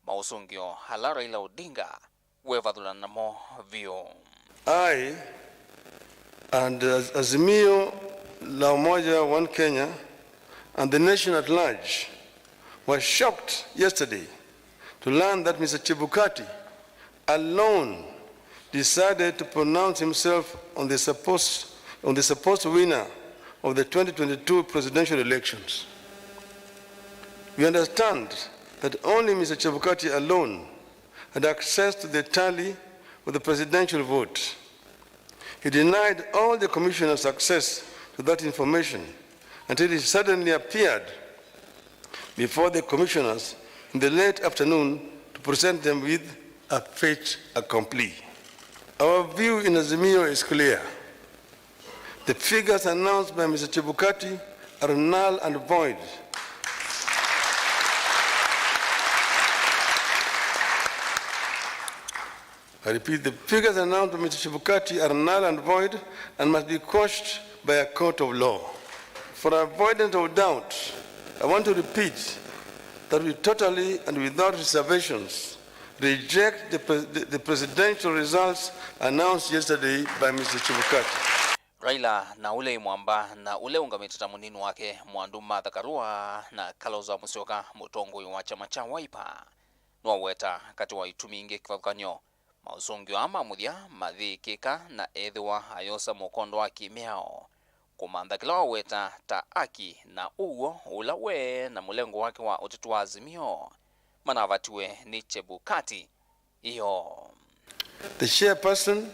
maũsũngĩo ala Raila Odinga wevathũlana namo vyũ. I and Az-, Azimio la Umoja One Kenya and the nation at large were shocked yesterday to learn that Mister Chebukati alone decided to pronounce himself on the supposed, on the supposed winner of the twenty twenty-two presidential elections. We understand that only Mister Chebukati alone had access to the tally of the presidential vote. He denied all the commissioners access to that information until he suddenly appeared before the commissioners in the late afternoon to present them with a fait accompli. Our view in Azimio is clear. The figures announced by Mister Chebukati are null and void. I repeat, the figures announced by Mister Chebukati are null and void and must be quashed by a court of law. For avoidance of doubt, I want to repeat that we totally and without reservations reject the, pre-, the, the presidential results announced yesterday by Mister Chebukati. Raila na ũla ĩ mwamba na ũla ũngamĩte ta mũnini wake, Mwandu Martha Karua na Kalonzo Musyoka, mũtongoi wa kyama kya Wiper, nĩwaweta katĩ wa itumi ingĩ kĩvathũkany'o, maũsũngĩo aa ma mũthya mayĩkĩka na ethĩwa ayosa mũkondo wa kĩmĩao, kũmantha kĩla waweta ta aki na ũw'o ũla we na mũlengo wake wa ũteti wa Azimio manavatiwe nĩ Chebukati. Ĩyoo. The chairperson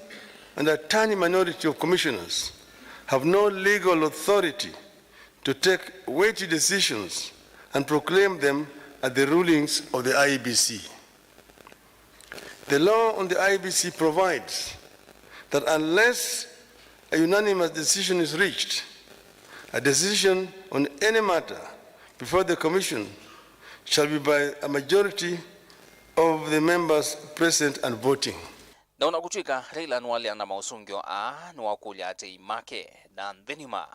and a tiny minority of commissioners have no legal authority to take weighty decisions and proclaim them as the rulings of the I E B C. The law on the I E B C provides that unless a unanimous decision is reached, a decision on any matter before the commission shall be by a majority of the members present and voting. Na ona kũtw'ĩka Raila nĩwaleana na maũsũngĩo aa, nĩwakũlya aatĩĩi make na nthĩ nima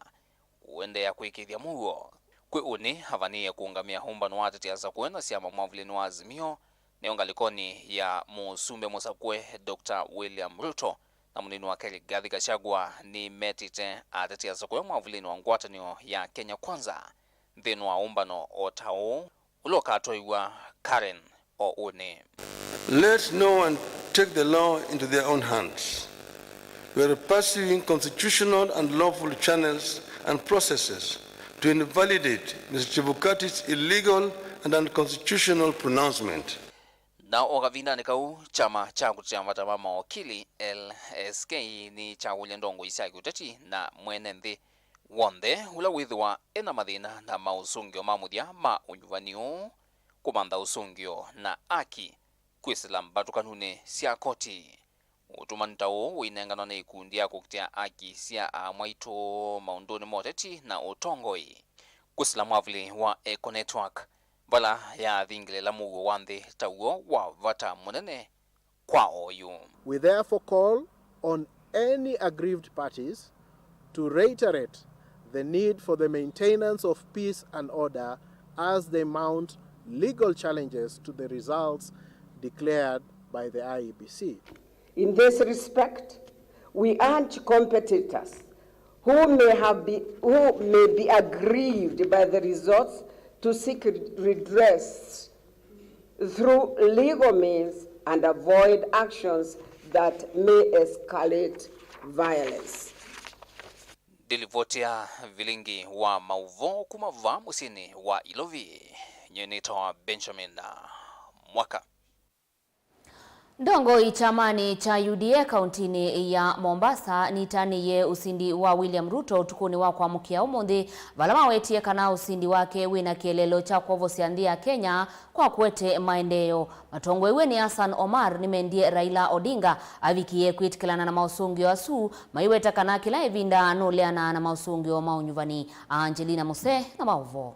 kũendeea kwĩkĩĩthya mũuo. Kwĩ ũnĩ, avanĩĩe kũũngamĩa ũmbano wa ateti asakũe na syama mwavulĩnĩ wa Azimio, nĩyo ngalĩkonĩ ya mũsumbĩ mũsakũe Doctor William Ruto na mũnini wake Rigathi Gachagua nĩmetĩte ateti asakũe mwavulĩnĩ wa ngwatanĩo ya Kenya Kwanza nthĩnĩ wa ũmbano o ta ũũ, ũla ũkatwaiwa Karen o ũnĩ. Let no one take the law into their own hands. We are pursuing constitutional and lawful channels and processes to invalidate Mister Chebukati's illegal and unconstitutional pronouncement. Na o kavindanĩ kau, kyama kya kũtetea mavata ma mawakili, L S K, nĩkyakũlya ndongoi sya kĩũteti na mwene nthĩ w'onthe ũla wĩthĩwa ena mathĩna na maũsũngĩo ma mũthya ma ũnyuvani ũũ kũmantha ũsũngĩo na aki kwĩsĩla mbathũkanunĩ sya koti. Ũtũmanu ta ũũ ũinenganwa nĩ ikundi ya kũkitĩa aki sya aamwaitũ maũndũnĩ ma ũteti na ũtongoi. Kũsila mwavuli wa Eco Network, vala yathingĩlĩla mũuo wa nthĩ ta w'o wa vata mũnene kwa oyu. We therefore call on any aggrieved parties to reiterate the need for the maintenance of peace and order as they mount legal challenges to the results declared by the I E B C. In this respect, we urge competitors who may have be, who may be aggrieved by the results to seek redress through legal means and avoid actions that may escalate violence. Ndilivoti ya vilingi wa maũvoo kuma vaa mũsyĩnĩ wa Ilovi, nyie nĩtawa Benjamin Mwaka. Ndongoi kyamanĩ kya U D A kauntinĩ ya Mombasa nitanĩie ũsindi wa William Ruto ũtukũnĩ wa kwamũkĩa ũmũnthĩ, vala mawetie kana ũsindi wake wĩna kĩeleelo kya kwovosya nthĩ ya Kenya kwa kũete maendeeo. Matongoew'e nĩ Hassan Omar nĩmendie Raila Odinga avikĩe kwĩtĩkĩlana na maũsũngĩo asu, maiweta kana kĩla ĩvinda nũleanaa na maũsũngĩo ma ũnyuvani. Angelina Muse na maũvoo.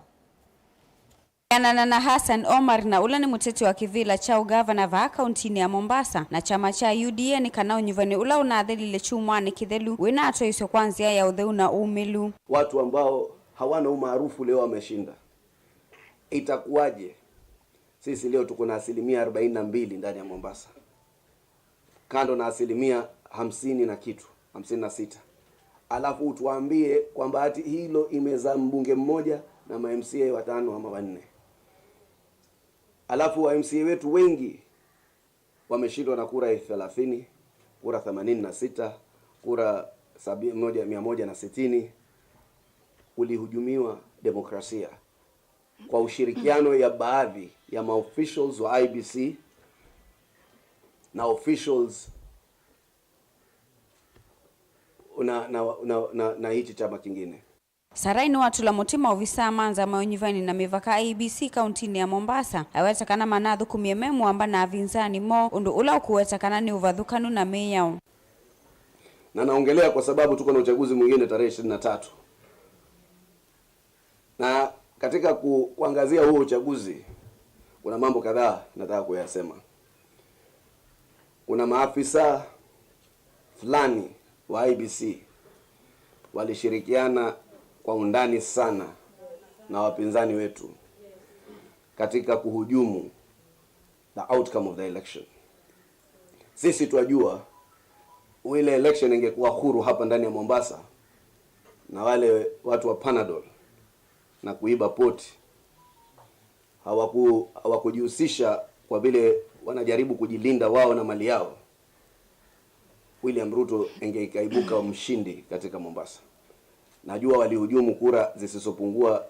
Kũneena na Hassan Omar, na ũla nĩ mũteti wa kĩvĩla kya ũgavana vaa kauntinĩ ya Mombasa na kyama kya U D A, nĩ kana ũnyuvani ũla ũnathelile kyumwanĩ kĩthelu wĩnatwaĩĩsw'a kwa nzĩa ya ũtheu na ũmĩlu. Watu ambao hawana umaarufu leo wameshinda. Itakuwaje? Sisi leo tuko na asilimia arobaini na mbili ndani ya Mombasa, kando na asilimia hamsini na kitu, hamsini na sita. Alafu utuambie kwamba ati hilo imezaa mbunge mmoja na ma M C A watano ama wanne. Alafu wa M C A wetu wengi wameshindwa na kura thelathini, kura themanini na sita, kura sabi-, moja, mia moja na sitini. Kulihujumiwa demokrasia kwa ushirikiano ya baadhi ya maofficials wa I E B C na officials na, na, na, na, na hichi chama kingine. Sarai nĩwatũla mũtĩ maovisaa ma nzama ya ũnyuvani na mĩvaka, I E B C, kauntinĩ ya Mombasa, aweta kana manathũkũmie me mũamba na avinzani moo, ũndũ ũla ũkũweta kana nĩ ũvathũkanu na mĩao. Na naongelea kwa sababu tuko na uchaguzi mwingine tarehe ishirini na tatu. Na katika ku-, kuangazia huo uchaguzi, kuna mambo kadhaa nataka kuyasema. Kuna maafisa fulani wa I E B C walishirikiana kwa undani sana na wapinzani wetu katika kuhujumu the outcome of the election. Sisi twajua ile election ingekuwa huru hapa ndani ya Mombasa, na wale watu wa Panadol na kuiba poti hawaku-, hawakujihusisha kwa vile wanajaribu kujilinda wao na mali yao, William Ruto inge-, ikaibuka mshindi katika Mombasa. Najua walihujumu kura zisizopungua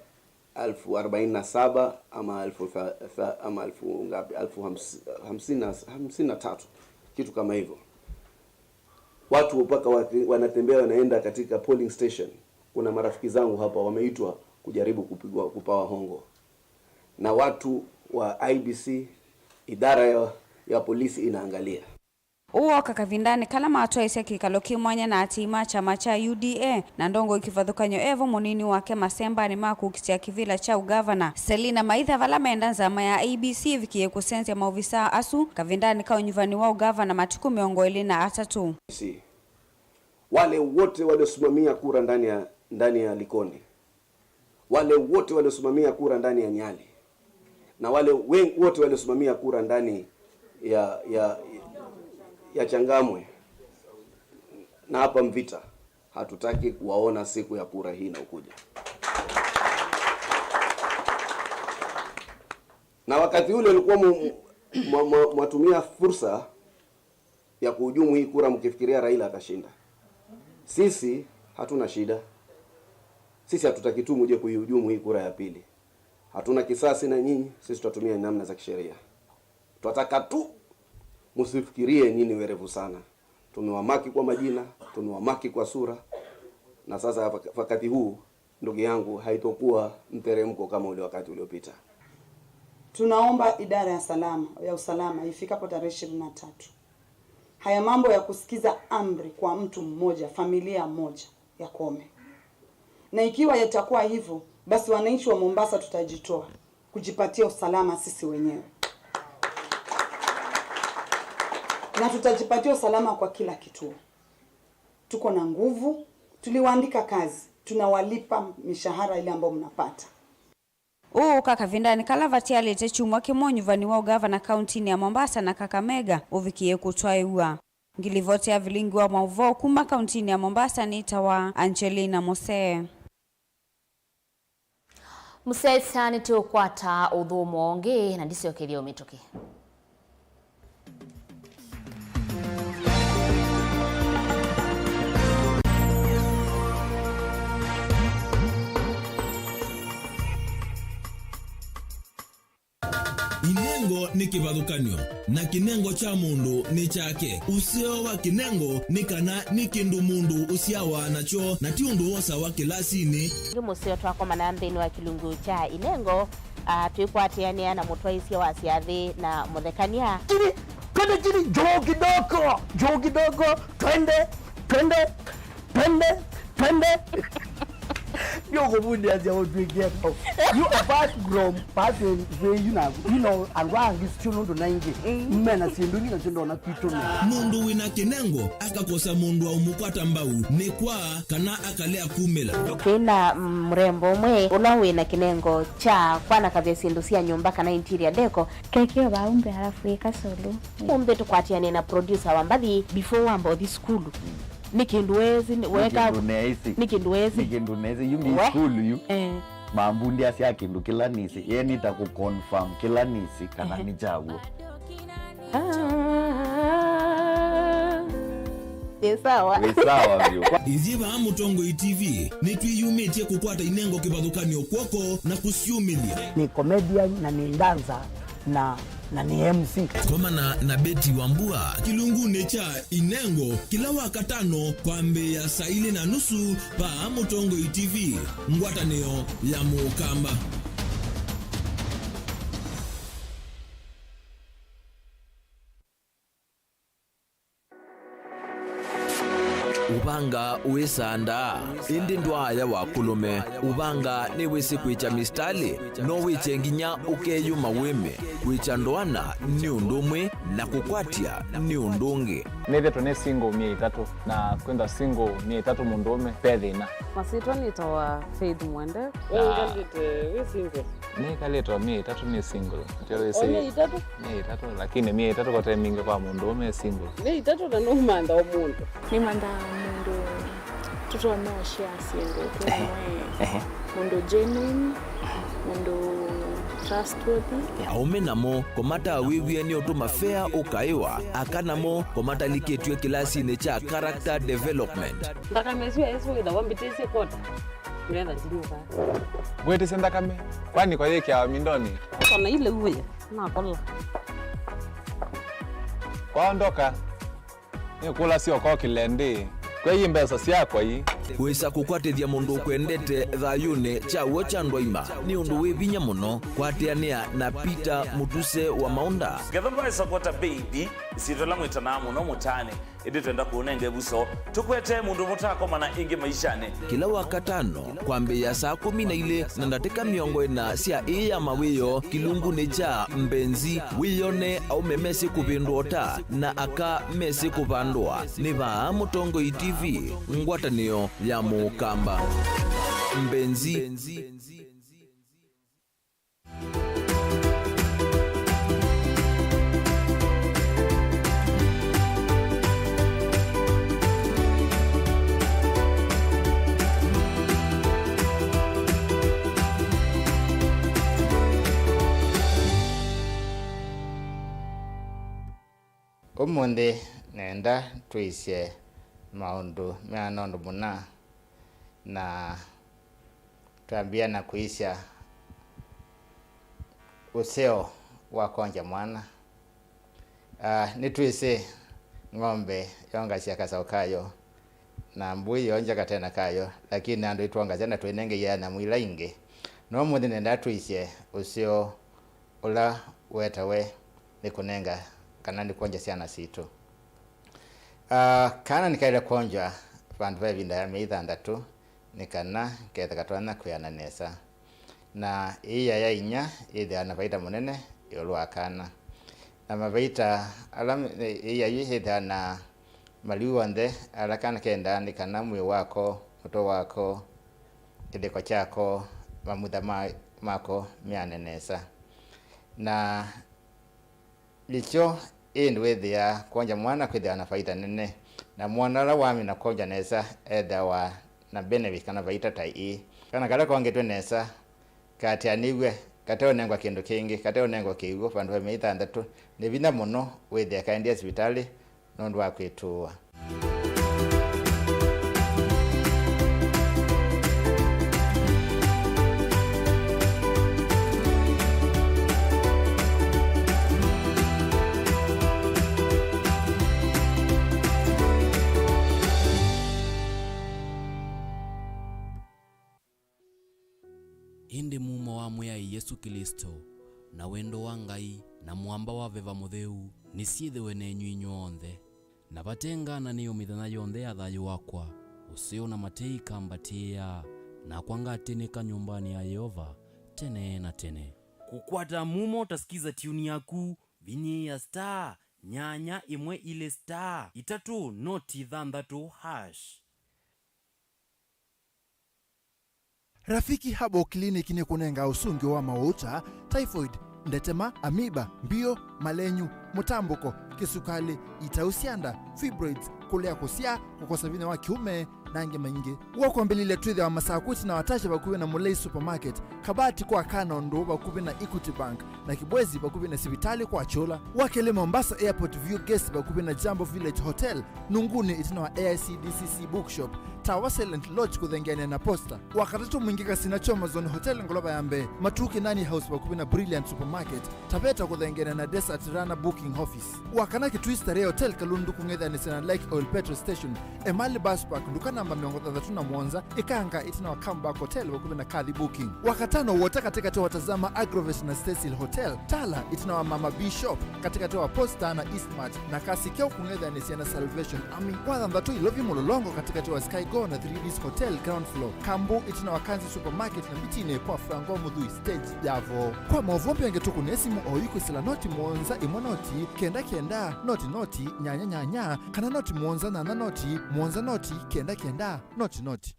elfu arobaini na saba ama elfu tha-, tha-, ama elfu ngapi, elfu hamsi-, hamsini na, hamsini na tatu, kitu kama hivyo. Watu mpaka wa-, wanatembea wanaenda katika polling station. Kuna marafiki zangu hapa wameitwa kujaribu kupigwa, kupawa hongo. Na watu wa I E B C, idara ya, ya polisi inaangalia. Ũũ wooka kavindanĩ kala matwaĩsye kĩkalo kĩ mwanya na aatĩĩi ma kyama kya U D A, na ndongoi kĩvathũkany'o e vo mũnini wake masembanĩ ma kũkitĩa kĩvĩla kya ũgavana, Selina, maitha vala menda nzama ya I E B C ĩvikĩe kũsenzya maovisaa asu kavindanĩ ka ũnyuvani wa ũgavana matukũ mĩongo ĩlĩ na atatũ. Wale wote waliosimamia kura ndani ya, ndani ya Likoni, wale wote waliosimamia kura ndani ya Nyali, na wale wen-, wote waliosimamia kura ndani ya, ya, ya Changamwe na hapa Mvita, hatutaki kuwaona siku ya kura hii inayokuja. Na wakati ule ulikuwa mu-, mwa-, mwa-, mwatumia fursa ya kuhujumu hii kura mkifikiria Raila atashinda. Sisi hatuna shida. Sisi hatutaki tu muje kuihujumu hii kura ya pili. Hatuna kisasi na nyinyi, sisi tutatumia namna za kisheria. Twataka tu msifikirie nyinyi werevu sana. Tumewamaki kwa majina, tumewamaki kwa sura, na sasa wak-, wakati huu, ndugu yangu, haitokuwa mteremko kama ule wakati uliopita. Tunaomba idara ya salama, ya usalama ifikapo tarehe ishirini na tatu, haya mambo ya kusikiza amri kwa mtu mmoja, familia moja, yakome. Na ikiwa yatakuwa hivyo, Basi wananchi wa Mombasa tutajitoa kujipatia usalama sisi wenyewe. Na tutajipatia usalama kwa kila kituo. Tuko na nguvu, tuliwaandika kazi, tunawalipa mishahara ile ambayo mnapata. Ũũ ũka kavindanĩ kala vatialĩte kyumwa kĩmwe ũnyuvani wa ũgavana kauntinĩ ya Mombasa na Kakamega ũvikĩe kũtwaĩw'a. Ngilivoti ya vilingi wa maũvoo kuma kauntinĩ ya Mombasa nĩtawa Angelina Mosee. Mũsyaĩĩsya nĩtũũkwata ũthũmũo ũngĩ na ndisyokeethya ũmĩtũkĩ. Inengo nĩ kĩvathũkany'o, na kĩnengo kya mũndũ nĩ kyake. Ũseo wa kĩnengo nĩ kana nĩ kĩndũ mũndũ ũsyawa nakyo, na ti ũndũ wosawa kĩlasinĩ. Ĩngĩ mũseo twakomana nthĩnĩ wa kĩlungu kya inengo, ah, twĩkwatĩanĩa na mũtwaĩsya wa syathĩ na mũthekany'a. Chini, twende chini, juu kidogo, juu kidogo, twende, twende, twende, twende. Ndio kuvundia cia utwĩkie kau. You, apart from passing way, you know, you know, andũ angĩ sio nũndũ na ingĩ. Mm. Mena syĩndũ ingĩ na sio ndona kwitũ. Mũndũ wĩna kĩnengo akakosa mũndũ wa ũmũkwata mbau, nĩ kwa kana akalea kumĩla. Twĩna, mm, mũrembo ũmwe ũla wĩna kĩnengo kya kwanakavya syĩndũ sya nyũmba kana interior deco. Kekeo vaa umbe halafu ĩka solo. Ũmũnthĩ tũkwatĩanĩe na producer wa mbathi before wamba ũthi sukulu. Nĩ kĩndũ weesĩ, nĩ, nĩ weka, kĩndũ neesĩ. Nĩ kĩndũ weesĩ. Nĩ kĩndũ neesĩ. Yu nĩ, we, sukulu yu. Eh. Mambundĩasya kĩndũ kĩla nĩsĩ. Ye nĩta kũ confirm kĩla nĩsĩ kana, ehe, nĩ kyaw'o. Ah. Ĩ sawa. Wĩ sawa vyũ. Ithyĩ vaa Mũtongoi T V nĩtwĩyumĩtye kũkwata inengo kĩvathũkany'o kw'oko na kũsyumĩlya. Nĩ comedian na nĩ dancer na, na nĩ M C. Komana na Betty Wambua kĩlungunĩ kya Inengo kĩla Wakatano kwambĩĩa saa ilĩ na nusu vaa Mũtongoi T V, ngwatanĩo ya Mũkamba. Ũvanga wĩsandaa, ĩndĩ ndwaaya wa kũlũme. Ũvanga nĩwĩsĩ kwĩkya mistalĩ, no wĩkye nginya ũkeyũma wĩme. Kwĩkya ndoana nĩ ũndũ ũmwe, na kũkwatya nĩ ũndũ ũngĩ. Nĩthĩtwe nĩ single myei ĩtatũ, na kwĩthwa single myei ĩtatũ mũndũũme, ve thĩna. Masyĩtwa nĩtawa Faith Mwende. Wĩkalĩte wĩ single? Nĩkalĩte o myei ĩtatũ nĩ single. Atĩ wĩsĩ, o myei ĩtatũ? Myei ĩtatũ, lakini myei ĩtatũ kote mingĩ kwa mũndũũme e single. Myei ĩtatũ na nũmantha o mũndũ. Nĩmanthaa mũndũ tũtonya ũshare syĩndũ twĩ, ehe, nawe. Ehe. Mũndũ genuine, mũndũ trustworthy. Aũme namo kũmatawĩw'e nĩ ũtũma fea ũkaĩwa, aka namo kũmatalikĩtw'e kĩlasinĩ kya character development. Nthakame ĩsu ya Yesũ wĩthawa mbĩtĩsye kota, ngetha ndinyuka. Ngwĩtĩsye nthakame, kwani kwa yĩkĩawa mindonĩ? Kota na ile uwe, nakola. Kwaondoka. Nĩkũlasya ũkokĩle ndĩ, kwei mbesa syakwa ii. Wĩsa kũkwatĩthya mũndũ ũkwendete thayũnĩ kyaw'o kya ndwaima nĩ ũndũ wĩ vinya mũno. Kwatĩanĩa na Peter Mũtuse wa Maũnda. Ngetha ndwaĩsa kwota baby, ĩsyĩtwa ĩla mwĩtanaa mũno mũtaanĩ, ĩndĩ twenda kũũnenga ĩvuso. Tũkwetee mũndũ mũtakomana ĩngĩ maishanĩ. Kĩla Wakatano, kwambĩĩa saa kũmi na ilĩ na ndatĩka mĩongo ĩna sya ĩĩ ya mawĩoo kĩlungunĩ kya Mbenzi, wĩyone aũme mesĩ kũvĩndũa ũta na aka mesĩ kũvandũa. Nĩ vaa Mũtongoi T V, ngwatanĩo ya Mũkamba. Mbenzi. Ũmũnthĩ nenda twĩsye maũndũ meana ũndũ mũna, na twambĩĩa na kwĩsya ũseo wa kwongya mwana. Ah, nĩtwĩsĩ ng'ombe yongasya kasaũ kayo, na mbũi yongya katena kayo, lakini andũ itwongasya na twĩnenge ĩana nyamũ ila ingĩ. No ũmũnthĩ nenda twĩsye ũseo ũla wetawe nĩ kũnenga kana nĩ kwongya syana sitũ. Ah, kana nĩkaĩle kwonjwa vandũ va ĩvinda ya myei thanthatũ, nĩ kana kethe katonya kwĩana nesa. Na ĩia ya inyia yĩthĩawa na vaita mũnene ĩũlũ wa kana. Na mavaita ala me-, ĩia yu yĩthĩawa na maliu onthe ala kana kendaa nĩ kana mwĩĩ wako, mũtwe wako, kĩthĩko kyako, mamutha ma-, mako meane nesa. Na nĩkyo ĩndĩ wĩthĩaa kwongya mwana kwĩthĩawa na vaita nene, na mwana ũla wamina kwongya nesa ethĩawa na benefit kana vaita ta ĩĩ. Kana kala kongĩtwe nesa, kaatĩanĩw'e, kateũnengwa kĩndũ kĩngĩ, kateũnengwa kĩw'ũ vandũ va myei thanthatũ, nĩ vinya mũno wĩthĩe kaendie sivitalĩ nũndũ wa kwĩtũũa. Ĩndĩ mumo wa Mwĩai Yesũ Klĩsto, na wendo wa Ngai, na mũamba wa Veva Mũtheu, nĩsyĩthĩwe nenyu inyw'onthe. Na vate ngananĩo mĩthenya yonthe ya thayũ wakwa, ũseo na matei ikambatĩĩa, nakwa ngatĩnĩka nyũmbanĩ ya Yeova tene na tene. Kũkwata mumo ta skiza tune yaku, vinyĩĩa star nyanya ĩmwe ilĩ star itatũ noti thanthatũ hash. Rafiki Herbal Clinic nĩkũnengaa ũsũngĩo wa mawau ta typhoid, ndetema, amoeba, mbio, malenyu, mũtambũko, kĩsukalĩ, itau sya nda, fibroids, kũlea kũsyaa, kũkosa vinya wa kĩũme, na angĩ maingĩ. W'o kwambĩlĩlya twĩthĩawa Masaku ĩtina wa Tasha vakuvĩ na Mũlei Supermarket, Kabati kwa Kana ũndũ vakuvĩ na Equity Bank, na Kibwezi vakuvĩ na sivitalĩ kwa Kyũla. Wa kelĩ Mombasa Airport View Guest vakuvĩ na Jambo Village Hotel, Nunguni ĩtina wa A I C D C C Bookshop, Tawa Silent Lodge kũthengeanĩa na Posta. Wa katatũ Mwingi Kasina Choma Zone Hotel ngolova ya mbee, Matuu Kinani House vakuvĩ na Brilliant Supermarket, Taveta kũthengeanĩa na Desert Runner Booking Office. Wa kana Kitui Starehe Hotel Kalundu kũng'ethanĩsya na Lake Oil Petrol Station, Emali Bus Park, nduka namba mĩongo thanthatũ na mũonza, Ikanga ĩtina wa Comeback Hotel vakuvĩ na Kathi Booking. Wa katano Wota katĩkatĩ wa Tazama Agrovet na Stacyl Hotel, Tala ĩtina wa Mama B Shop, katĩkatĩ wa Posta na Eastmart, na Kasikeo kũng'ethanĩsya na Salvation Army. Wa thanthatũ Ilovi Mũlolongo katĩkatĩ wa Sky Go na Three Ds Hotel ground floor, Kambu ĩtina wa Kanzi Supermarket na Mbitinĩ kwa Franco Mũthui stage ya Voo. Kwa maũvoo mbee angĩ tũkũnĩe simũ oyu kwĩsĩla noti mũonza ĩmwe noti kenda kenda noti noti nyanya nyanya kana noti mũonza nyanya noti mũonza noti kenda kenda noti noti.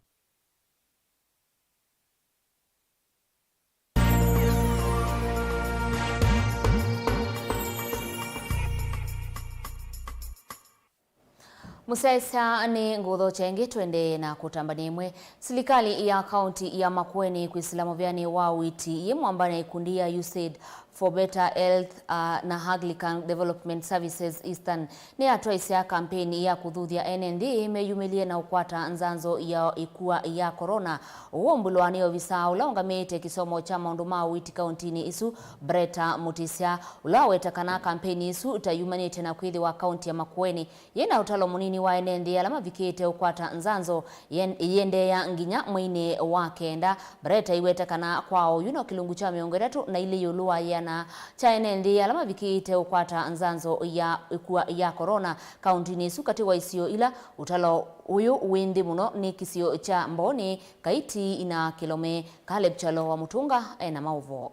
Mũsyaĩĩsya nĩ ngũtho kyaingĩ, tũendee na kũtambania ĩmwe. Silikalĩ ya kaunti ya Makueni kwĩsĩla mũvĩanĩ wa ũiiti yĩ mwambanĩ ya ikundi ya USAID for Better Health, uh, na Anglican Development Services Eastern nĩyatwaisya kampeni ya kũthuthya ene nthĩ meyumĩlye na ũkwata nzanzo ya ĩkua ya corona. Ũu waumbũlwa nĩ ovisaa ũla ũngamĩĩte kĩsomo kya maũndũ ma ũiiti kauntinĩ ĩsu, Breta Mutisya, ũla waweta kana kampeni ĩsu ta yumanĩte na kwĩthĩwa kaunti ya Makueni yĩ na ũtalo mũnini wa ene nthĩ ala mavikĩte ũkwata nzanzo yen-, ĩyĩendeea nginya mweinĩ wa kenda. Breta aiweta kana kwa oyu no kĩlungu kya mĩongo ĩtatũ na ilĩ ĩũlũ wa ĩana kya ene nthĩ ala mavikĩte ũkwata nzanzo ya ĩkua ya corona kauntinĩ ĩsu katĩ wa isio ila ũtalo ũyũ wĩ nthĩ mũno nĩ kĩsio kya Mbooni, Kaiti na Kĩlome. Caleb Kyalo wa Mũtũnga ena maũvoo.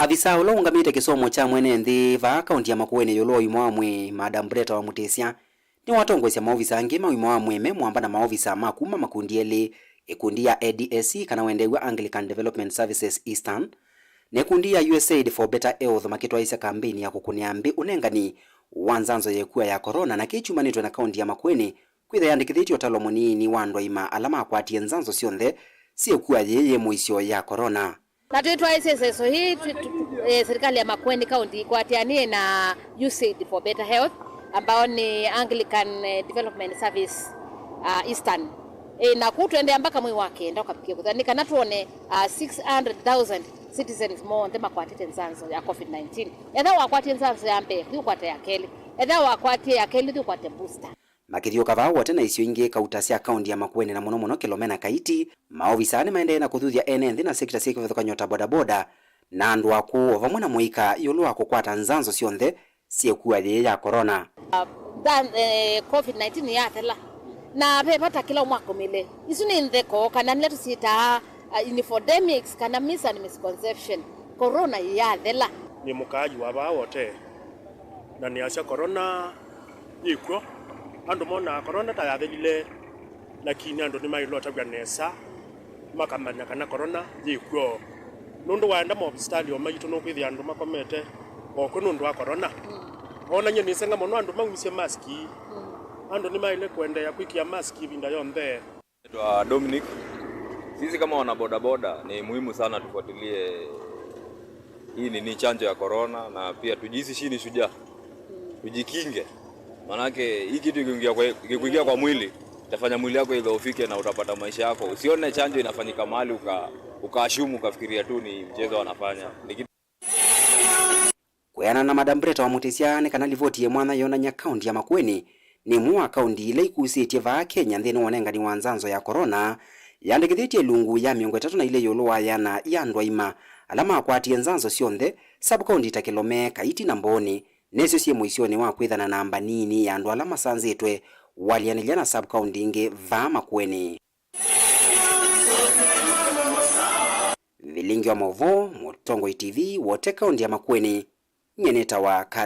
Avisaa ũla ũngamĩte kĩsomo kya mwene nthĩ vaa kaunti ya Makueni ĩũlũ wa ũima wa mwĩĩ, Madam Breta wa Mũtĩsya, nĩwatongoesya maovisa angĩ ma ũima wa mwĩĩ me mwamba na maovisa ma kuma makundi elĩ, ĩkundi ya A D S E kana wendeew'a Anglican Development Services Eastern, na ĩkundi ya USAID for Better Health makĩtwaĩĩsya kambeini ya kũkũnĩa nthĩ ũnengani wa nzanzo ya ĩkua ya corona, na kĩĩ kyumanĩtwe na kaunti ya Makueni kwĩthĩa yandĩkĩthĩtye ũtalo mũnini wa andũ aima ala makwatie nzanzo syonthe syĩ ĩkua yĩĩ yĩ mũisyo ya corona. Na twĩtwaĩsye ĩseso yĩĩ twĩ, tũ, tũ, eh, serikali ya Makueni County ĩkwatĩanĩe na USAID for Better Health, ambao nĩ Anglican, eh, Development Service, ah, Eastern. Eh, na kũu tũendea mpaka mwei wa kenda ũkavikie kũthela, nĩ kana twone, ah, six hundred thousand citizens monthe makwatĩte nzanzo ya COVID nineteen. Ethĩwa wakwatie nzanzo ya mbee, ũthi ũkwate ya kelĩ. Ethĩwa wakwatie ya kelĩ, ũthi ũkwate booster. Makĩthiũka vaa Wote na isio ingĩ kauta sya kaunti ya Makueni na mũno mũno Kĩlome na Kaiti, maovisa nĩmaendee na kũthuthya ene nthĩ na sekita syĩ kĩvathũkany'o ta bodaboda na andũ akũũ, o vamwe na mũika ĩũlũ wa kũkwata nzanzo syonthe syĩ ĩkua yĩĩ ya corona. Than, eh, COVID nineteen yathela, na ve vata kĩla ũmwe akomele. Isu nĩ ntheko, kana nĩla tũsyĩtaa Uh, infodemics kana mis and misconception, corona yathela. Nĩ mũkaaji wa vaa Wote, na nĩasya corona yĩkw'o. Andũ monaa corona ta yathelile, lakini andũ nĩmaĩle ũtavw'a nesa, makamanya kana corona yĩkw'o. Nũndũ waenda maovisitalĩ o maitũ, nũkwĩthĩa andũ makomete o kw'o nũndũ wa corona. Onany'e nĩsenga mũno andũ maumisye maski. Andũ nĩmaĩle kũendeea kwĩkĩa maski ĩvinda yonthe. Naitwa Dominic. Sisi kama wana bodaboda, ni muhimu sana tufuatilie hii nini, chanjo ya corona, na pia tujihisi shi ni shujaa. Tujikinge. Manake hii kitu ikiingia kwa, ikikuingia kwa mwili, itafanya mwili yako idhoofike na utapata maisha yako. Usione chanjo inafanyika mahali uka, ukaashumu ukafikiria tu ni mchezo wanafanya. Ni kitu Kũeana na Madam Bretta Wamũtĩsya, nĩ kana livoti yĩ mwanya yonany'a kaũnti ya Makueni nĩ ĩmwe wa kaũnti ila ikusĩtye vaa Kenya nthĩnĩ wa ũnengani wa nzanzo ya corona, yandĩkĩthĩtye ilungu ya mĩongo ĩtatũ na ilĩ ĩũlũ wa ĩana ya andũ aima ala makwatie nzanzo syonthe, sub-kaũnti ta Kĩlome, Kaiti na Mbooni, nesyo syĩ mũisyonĩ wa kwĩthana na namba nini ya andũ ala masanzĩtwe walyanĩlya na sub-kaũnti ingĩ vaa Makueni. Vilingi wa maũvoo, Mũtongoi T V, Wote, kaũnti ya Makueni, nyie nĩtawa Kal-